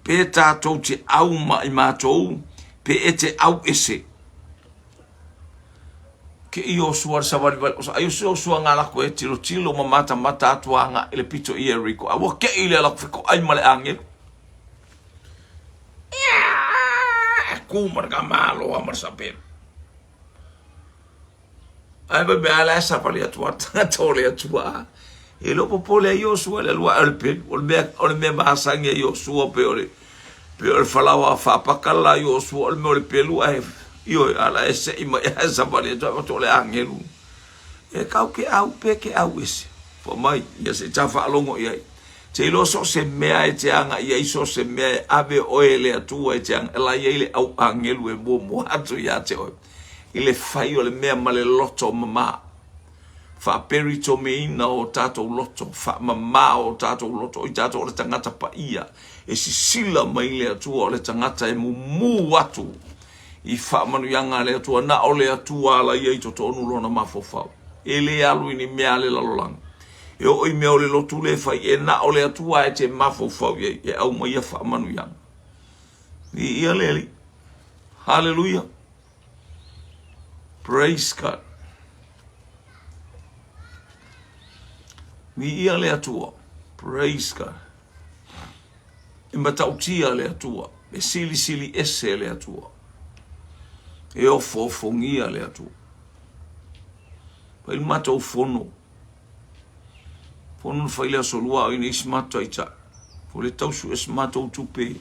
pe tatou te au ma i matou, pe e te au ese. Ke i Iosua le savalivali, ai o se Iosua ngā lako e tilotilo ma matamata atu aga i le pito i Ieriko. A ua ke i le lako feko ai ma le angelu. Kū ma le ka maloa ma le sapelu. Ae fai mai, a la e savali atu a tagata o le Atua. E le o popole ai Iosua i le alu ae o le pelu. O le mea, o le mea masani a Iosua pei o le, pei o le falaoa faapakala a Iosua, o le mea o le pelu ae, ioe, a la e sei mai ae savali atu ae o le agelu. E kau ke au pe ke au ese. Fai mai, ia se i ta faalogo i ai. Te iloa so o se mea e te agai ai, so o se mea e ave oe e le Atua e te agai, la i ai le au agelu e muamua atu ia te oe i le fai o le mea ma le loto mamā. Faaperitomeina o tatou loto, faamamā o tatou loto, o i tatou o le tagata paia e sisila mai le Atua, o le tagata e mumu atu i faamanuiaga a le Atua, na o le Atua ala ia i totonu lona mafaufau. E le alu i ni mea a le lalolagi. E oo i mea o le lotu le fai, e na o le Atua e te mafaufau i ai, e aumaia faamanuiaga. Viia le Alii. Haleluia. Praise God. Viia le Atua. Praise God. E matautia le Atua, e silisili ese le Atua, e ofoofogia le Atua. Fai le matou fono, fono na fai le aso lua o i nei si matou taitai. O le tau sue se matou tupe,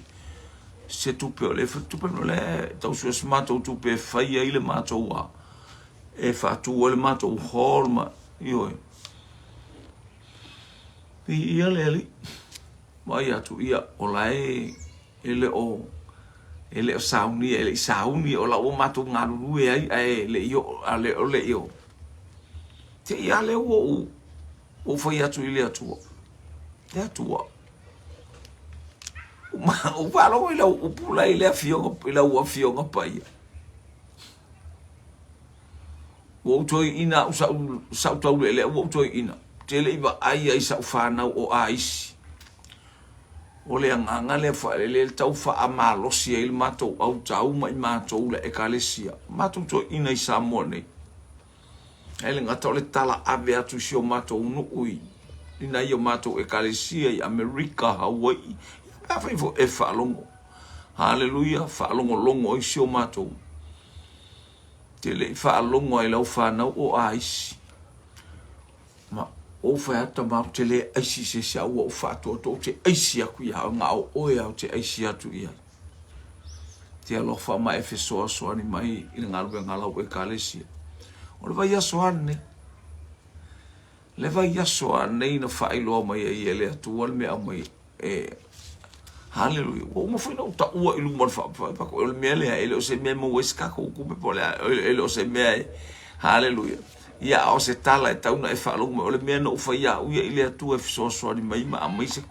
se tupe o le tupe o le tau sue se matou tupe e fai ai le matou a, e faatu ai le matou hall ma, ioe. Viia le Alii. Vaai atu, ia, o la e, e le o, e le o saunia, e le i sauni, o la ua matou galulue ai, ae le i oo, a le o le i o. Te i a lea ua ou, ua ou fai atu i le Atua. Le Atua. Ua faalogo i lau upu la i le afioga, i lau afioga paia. Ua ou toeaina au sa'u, sa'u taulealea ua ou toeaina, ou te le i vaai ai i sa'u fanau o aisi. O le agaga lea faalele le tau faamalosi ai le matou autau ma i matou le Ekalesia, matou toeaina i Samoa nei. Ae le gata o le tala ave atu i si o matou nuu i, i nai o matou Ekalesia i Amerika, Hawai'i, ia pe afai foi e faalogo. Haleluia, faalogologo ai si o matou. Te le i faalogo ai lau fanau o aisi. Ma ou fai atu tama ou te le aisi se isi a ua ou faatoatoa ou te aisi atu ia oe na o oe a ou te aisi atu i ai. Te alofa ma e fesoasoani mai i le galuega a lau ekalesia. O le vaiaso a lenei. Le vaiaso a nei na faailoa mai ai e le Atua le mea aumai e Haleluia. Ua uma foi ona ou taua i luma o le faapapa, o le mea lea, e le o se mea e maua ai se tatou tupe po o le a, e le o se mea e, haleluia. Ia, a o se tala e tau na e faalogo mai, o le mea na ou fai au ia i le Atua e fesoasoani mai ma aumai se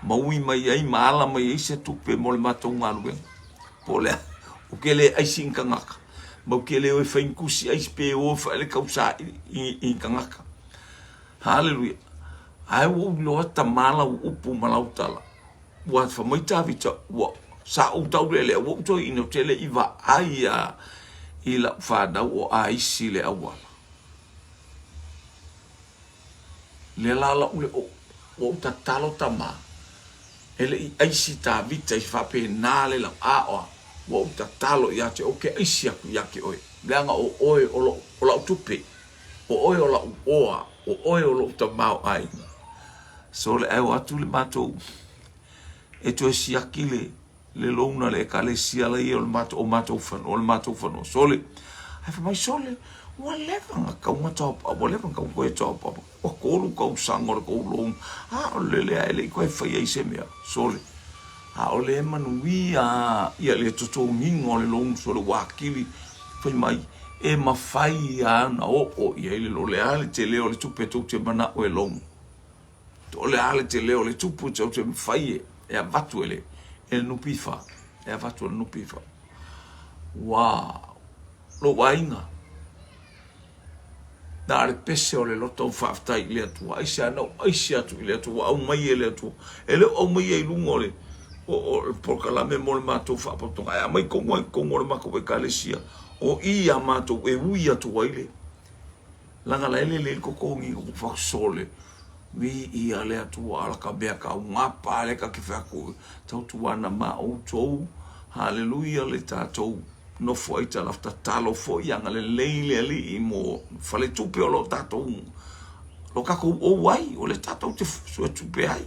Ma ui mai ai ma ala mai ai se tupe mo le matou galuega. Po o le a, ou ke le aisi i ni tagata, ma ou ke le o e fai ni tusi aisi pe o e fai le tausaili i ni tagata. Haleluia! Ae ua ou iloa tama lau upu ma lau tala. Ua fai mai Tavita, ua, sa ou taulelea, ua ou toeaina ou te le i vaai lava i lau fanau o aisi le auala. Lea la lau le ua ou tatalo tama, e le i aisi Tavita i faapena le lau aoa, ua ou tatalo ia te ou ke aisi atu ia te oe, leaga o oe o lou, o lau tupe, o oe o lau oa, o oe o lou tamaoaiga. So le ae o atu le matou e toe siaki le le loan a le ekalesia la ia o le matou o matou fanua o le matou fanua sole ae fai mai sole ua leva na tatau ona top up ua leva na tatau ona toe top up ua 3 tausaga o le tou loan a o le lea e le i toe faia ai se mea sole a o le manuia ia le totogiina o le loan sole ua atili fai mai e mafai lava ona oo i ai le loan o le a le tele o le tupe tou te manao e loan O le a le tele o le tupu tou te mafai e avatu e le e le NPF, e avatu e le NPF. Ua lou aiga, na o le pese o le loto ou faafetai i le Atua, aisea na ou aisi atu i le Atua, ua aumai e le Atua. E le o aumaia i luga o le o le polokalame mo le matou faapotopotoga, ae aumai tonu lava i totonu o le matou ekalesia, o i a matou e ui atu ai le Leaga la e lelei le totogi o fasole viia le Atua ala ka mea ka ugapa le ka te fai atu tautuana ma outou haleluia le tatou nofo ai tala tatalo foi agalelei le Alii mo faletupe o lo tatou lo tatou ou ai o le tatou te suetupe ai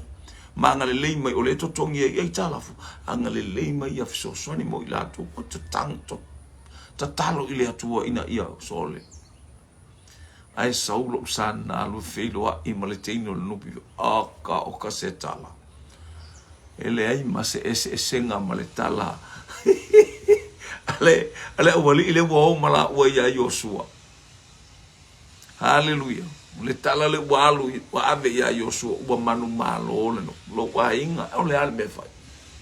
ma agalelei mai o le totogi ai aitalafu agalelei mai ia fesoasoani mo i latou tatalo i le Atua ina ia sole Ae sau lou sa na alu e feiloai ma le teine o le nupi, aka o ka se tala. E leai ma se eseesega ma le tala a le aualii lea ua o ma laua ia Iosua. Haleluia! O le tala lea ua alu ua ave ia Iosua, ua manumalo le lou aiga. O le a le mea e fai?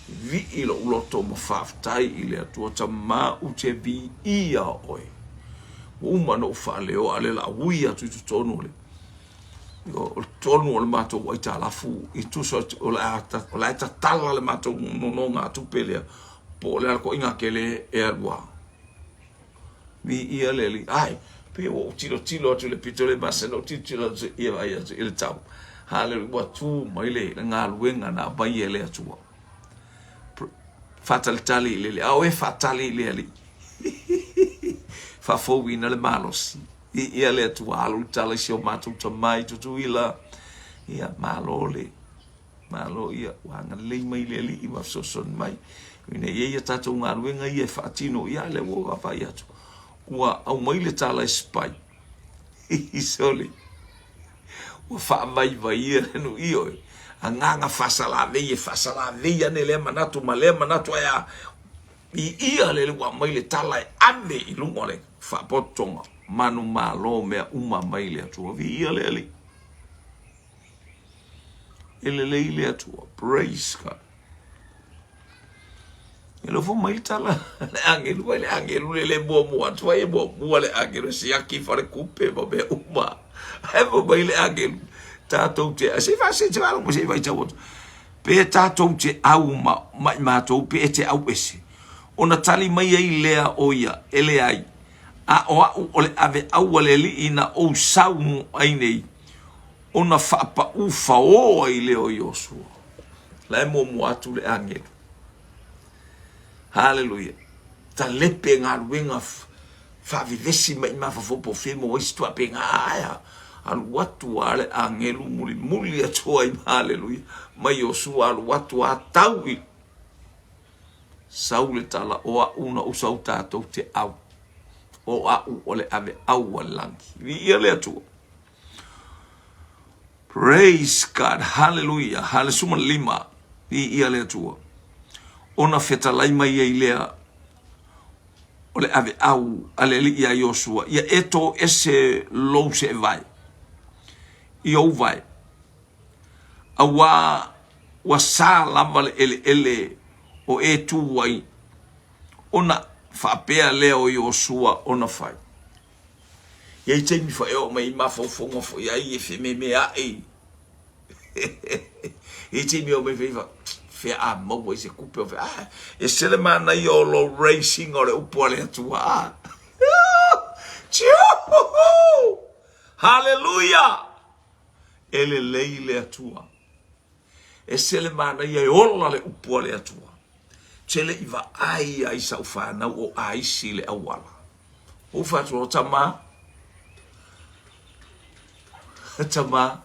Vii lou loto ma faafetai i le Atua Tama ou te viia oe. Ua uma ona ou faaleo a o lea o le a ui atu i totonu o le o le tonu o le matou aitalafu i tusa o le a o le a tatala le matou nonogatupe lea po o le a le toaiga tele e alu a. Viia le Alii. Ai, pei ua ou tilotilo atu i le pito le masina, ou tilotilo atu ia vaai atu i le tau. Haleluia, ua tu mai le galuega na aumai e le Atua. Faatalitali i le Alii. A o e faatali i le Alii. Faafouina le malosi. Viia le Atua, alu le tala i si o matou tama i Tutuila. Ia, malo le Malo ia, ua agalelei mai le Alii ma fesoasoani mai ina ia i ai a tatou galuega ia e faatino, ia lea ua vaavaai atu, ua aumai le tala e spy. Sole, ua faavaivaia le nuu, ioe, agaga faasalavei e faasalavei ane lea manatu ma lea manatu ae a viia le ua aumai le tala e ave i luga o le faapotopotoga, manumalo mea uma mai le Atua. Viia le Alii. E lelei le Atua. Praise God. E lofo mai le tala le agelu ai le agelu le le muamua atu ai e muamua le agelu e siaki falekupe ma mea uma. Ae fai mai le agelu tatou te se fa se se fa se faitau atu. Pe tatou te au ma mai matou pe e te au ese. Ona tali mai ai lea o ia e leai. A o a'u o le aveau a le Alii na ou sau ai nei ona faapaū faō ai lea o Iosua. La e muamua atu le agelu. Haleluia. Talepe galuega faavevesi mai mafaufau po o fea maua ai se tuapega ae alu atu a le agelu mulimuli atu ai haleluia mai Iosua alu atu a tau i Sau le tala o a'u na ou sau tatou te au o a'u o le aveau a le lagi. Viia le Atua. Praise God. Hallelujah. Hale 15. Viia le Atua. Ona fetalai mai ai lea o le aveau a le alii ia Iosua, ia e tō ese lou seevae i ou vae, auā. Ua sa lava le eleele o e tu ai, ona faapea lea o Iosua ona fai. E i ai taimi foi e oo mai ai mafaufauga foi ai e fememeai. E i ai taimi e oo mai foi fea a maua ai se tupe o fea. Ah, e ese le manaia o lou raising o le upu a le Atua. Ah. Tio! Haleluia! E lelei le Atua. Ese le manaia e ola le upu a le Atua. Te le i vaai ia i sau fanau o aisi i le auala. Ou fai atu, o tama, tama,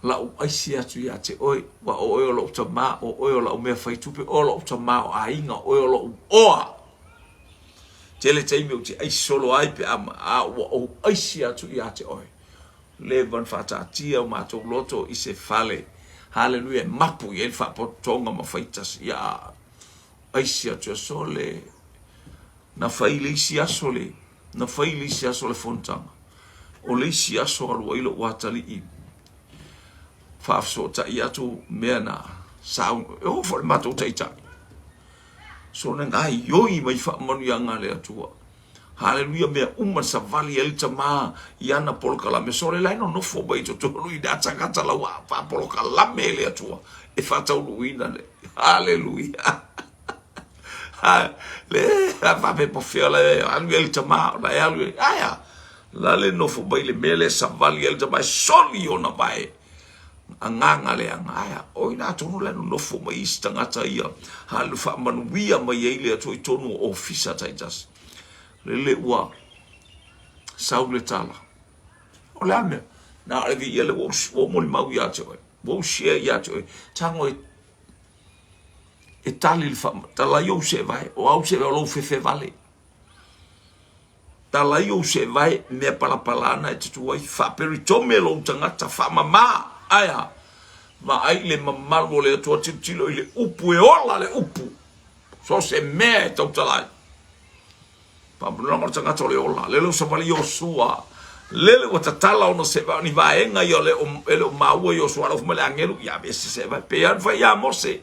lau aisi atu ia te oe, ua o oe o lou tama, o oe o lau mea fai tupe, o lou tama o aiga, o oe o lou oa. Tele taimi ou te aisi solo ai pe a, a ua ou aisi atu ia te oe. Leva ona faataatia o matou loto i se fale, haleluia, e mapu i ai le faapototoga ma faitasi, ia a aisi atu e sole, na fai le isi aso le, na fai le isi aso le fonotaga. O le isi aso alu ai lou atalii faafesootai atu mea na sau, e oo foi le matou taitai. Sole gaioi mai faamanuiaga a le Atua. Haleluia mea uma na savali ai le tama i ana polokalame sole la e nonofo mai i totonu i na tagata la ua faapolokalame e le Atua e faataunuuina le Haleluia le faapea po fea la e alu ai le tama ona e alu ai aia la le nofo mai le mea lea savali ai le tama e soli ona vae agaga leaga aia o ina atonu la e nonofo mai isi tagata ia halu faamanuia mai ai le Atua i totonu o ofisa taitasi. Lele ua sau le tala. O le a mea? Na o le viia le ua ou molimau ia te oe. Ua ou share ia te oe. Tago e e tali le faamatala i ou seevae, o au seevae o lou fefe vale. Talai ou seevae mea palapala ana e te tu ai, faaperitome lou tagata, faamama, ae a? Vaai i le mamalu o le Atua, tilotilo i le upu, e ola le upu, so o se mea e tautala ai. Faamanuiaga o le tagata o le ola, lele ua savali Iosua, lele ua tatala ona seevae, o ni vaega ia e le o maua Iosua, alofa mai le agelu, ia aveese seevae, pei lava ona fai ia Mose.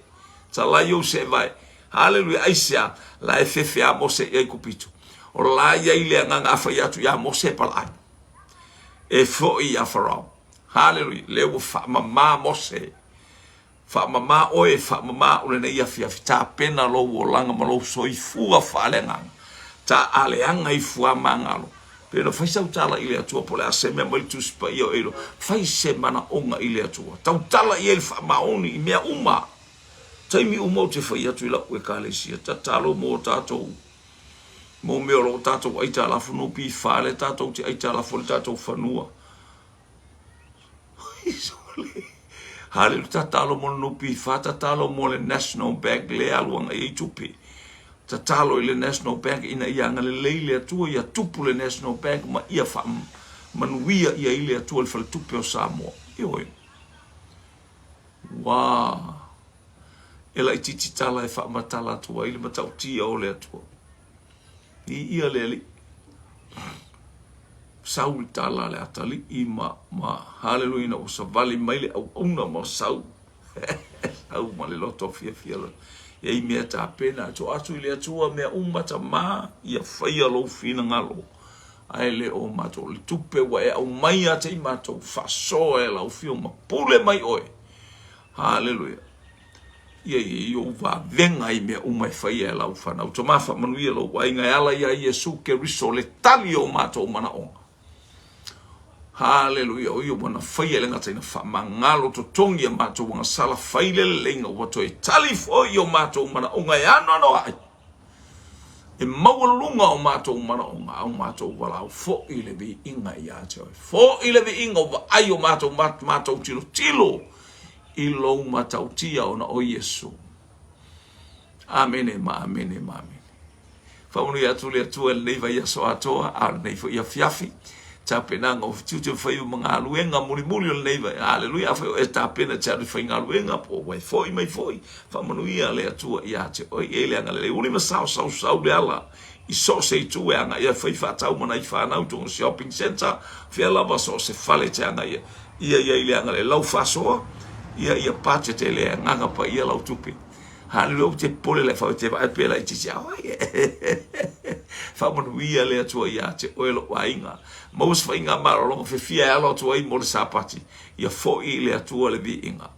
Talai ou seevae. Haleluia! Aisea? La e fefe a Mose i Aikupito. O la e i ai le agaga a fai atu ia Mose e palaai. E foi ia Farao. Haleluia! Lea ua faamama Mose. Faamama oe, faamama au lenei afiafi. Tapena lou olaga ma lou soifua faaleagaga. Taaleaga i fuamagalo. Pe na fai sau tala i le Atua po o le a se mea mai le Tusi Paia o Eilo. Fai se manaoga i le Atua. Tautala i ai le faamaoni i mea uma. Taimi uma ou te fai atu i lau Ekalesia, tatalo mo tatou, mo mea o lo o tatou aitalafu, NPF lea tatou te aitalafu ai le tatou fanua. Haleluia, tatalo mo le NPF, tatalo mo le National Bank lea e alu agai ai tupe. Tatalo i le National Bank ina ia agalelei le Atua ia tupu le National Bank ma ia faamanuia ia i le Atua le faletupe o Samoa. Ioe. Ua e laitiiti tala e faamatala atu ai le matautia o le Atua. Viia le Alii. Sau le tala a le atalii ma, ma haleluia ina ua savali mai le auauna ma sau. Sau ma le loto fiafia loa. E i ai mea tapena, tuu atu i le Atua mea uma tama, ia faia lou finagalo. Ae le o matou, le tupe ua e aumai ia te i matou, faasoa e lau Afioga ma pule mai oe. Haleluia. Ia i ai ou vavega i mea uma e faia e lau fanau. Tama faamanuia lou aiga e ala ia Iesu Keriso le tali o matou manaoga. Haleluia. O ia ua na faia e le gata ina faamagalo totogi a matou agasala fai le leleiga ua toe tali foi o matou manaoga e anoanoai. E maualuga o matou manaoga a o matou valaau foi le viiga ia te oe. Foi le viiga o vaai o matou matou tilotilo i lou matautia ona o Iesu. Amene ma amene ma amene. Faamanuia atu le Atua i lenei vaiaso atoa, a o lenei foi afiafi. Tapenaga o tiute ma faiva ma galuega mulimuli o lenei vai. Aleluia. Afai o e tapena e te alu i faigaluega po o ua e foi mai foi, faamanuia le Atua ia te oe. E i ai le agalelei uli ma sao sausau le ala i so o se itu e agai ai, fai faatau ma nai fanau i totonu o shopping centre, fea lava so o se fale e te agai ai. Ia i ai le agalelei lau faasoa, Ia, ia budget e le Agaga Paia lau tupe. Haleluia, ou te popole la e te vaai pea laitiiti a oe. Faamanuia le Atua ia te oe lou aiga. Maua se faiga malologa fiafia e alo atu ai mo le Sapati. Ia foi i le Atua le viiga.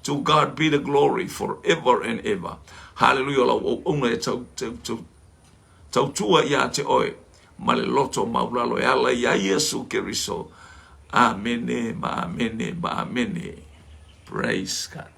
To God be the glory for ever and ever. Haleluia, o lau auauna e tau, tau, tau, tautua ia te oe ma le loto maulalo e ala iā Iesu Keriso. Amene ma amene ma amene. Praise God.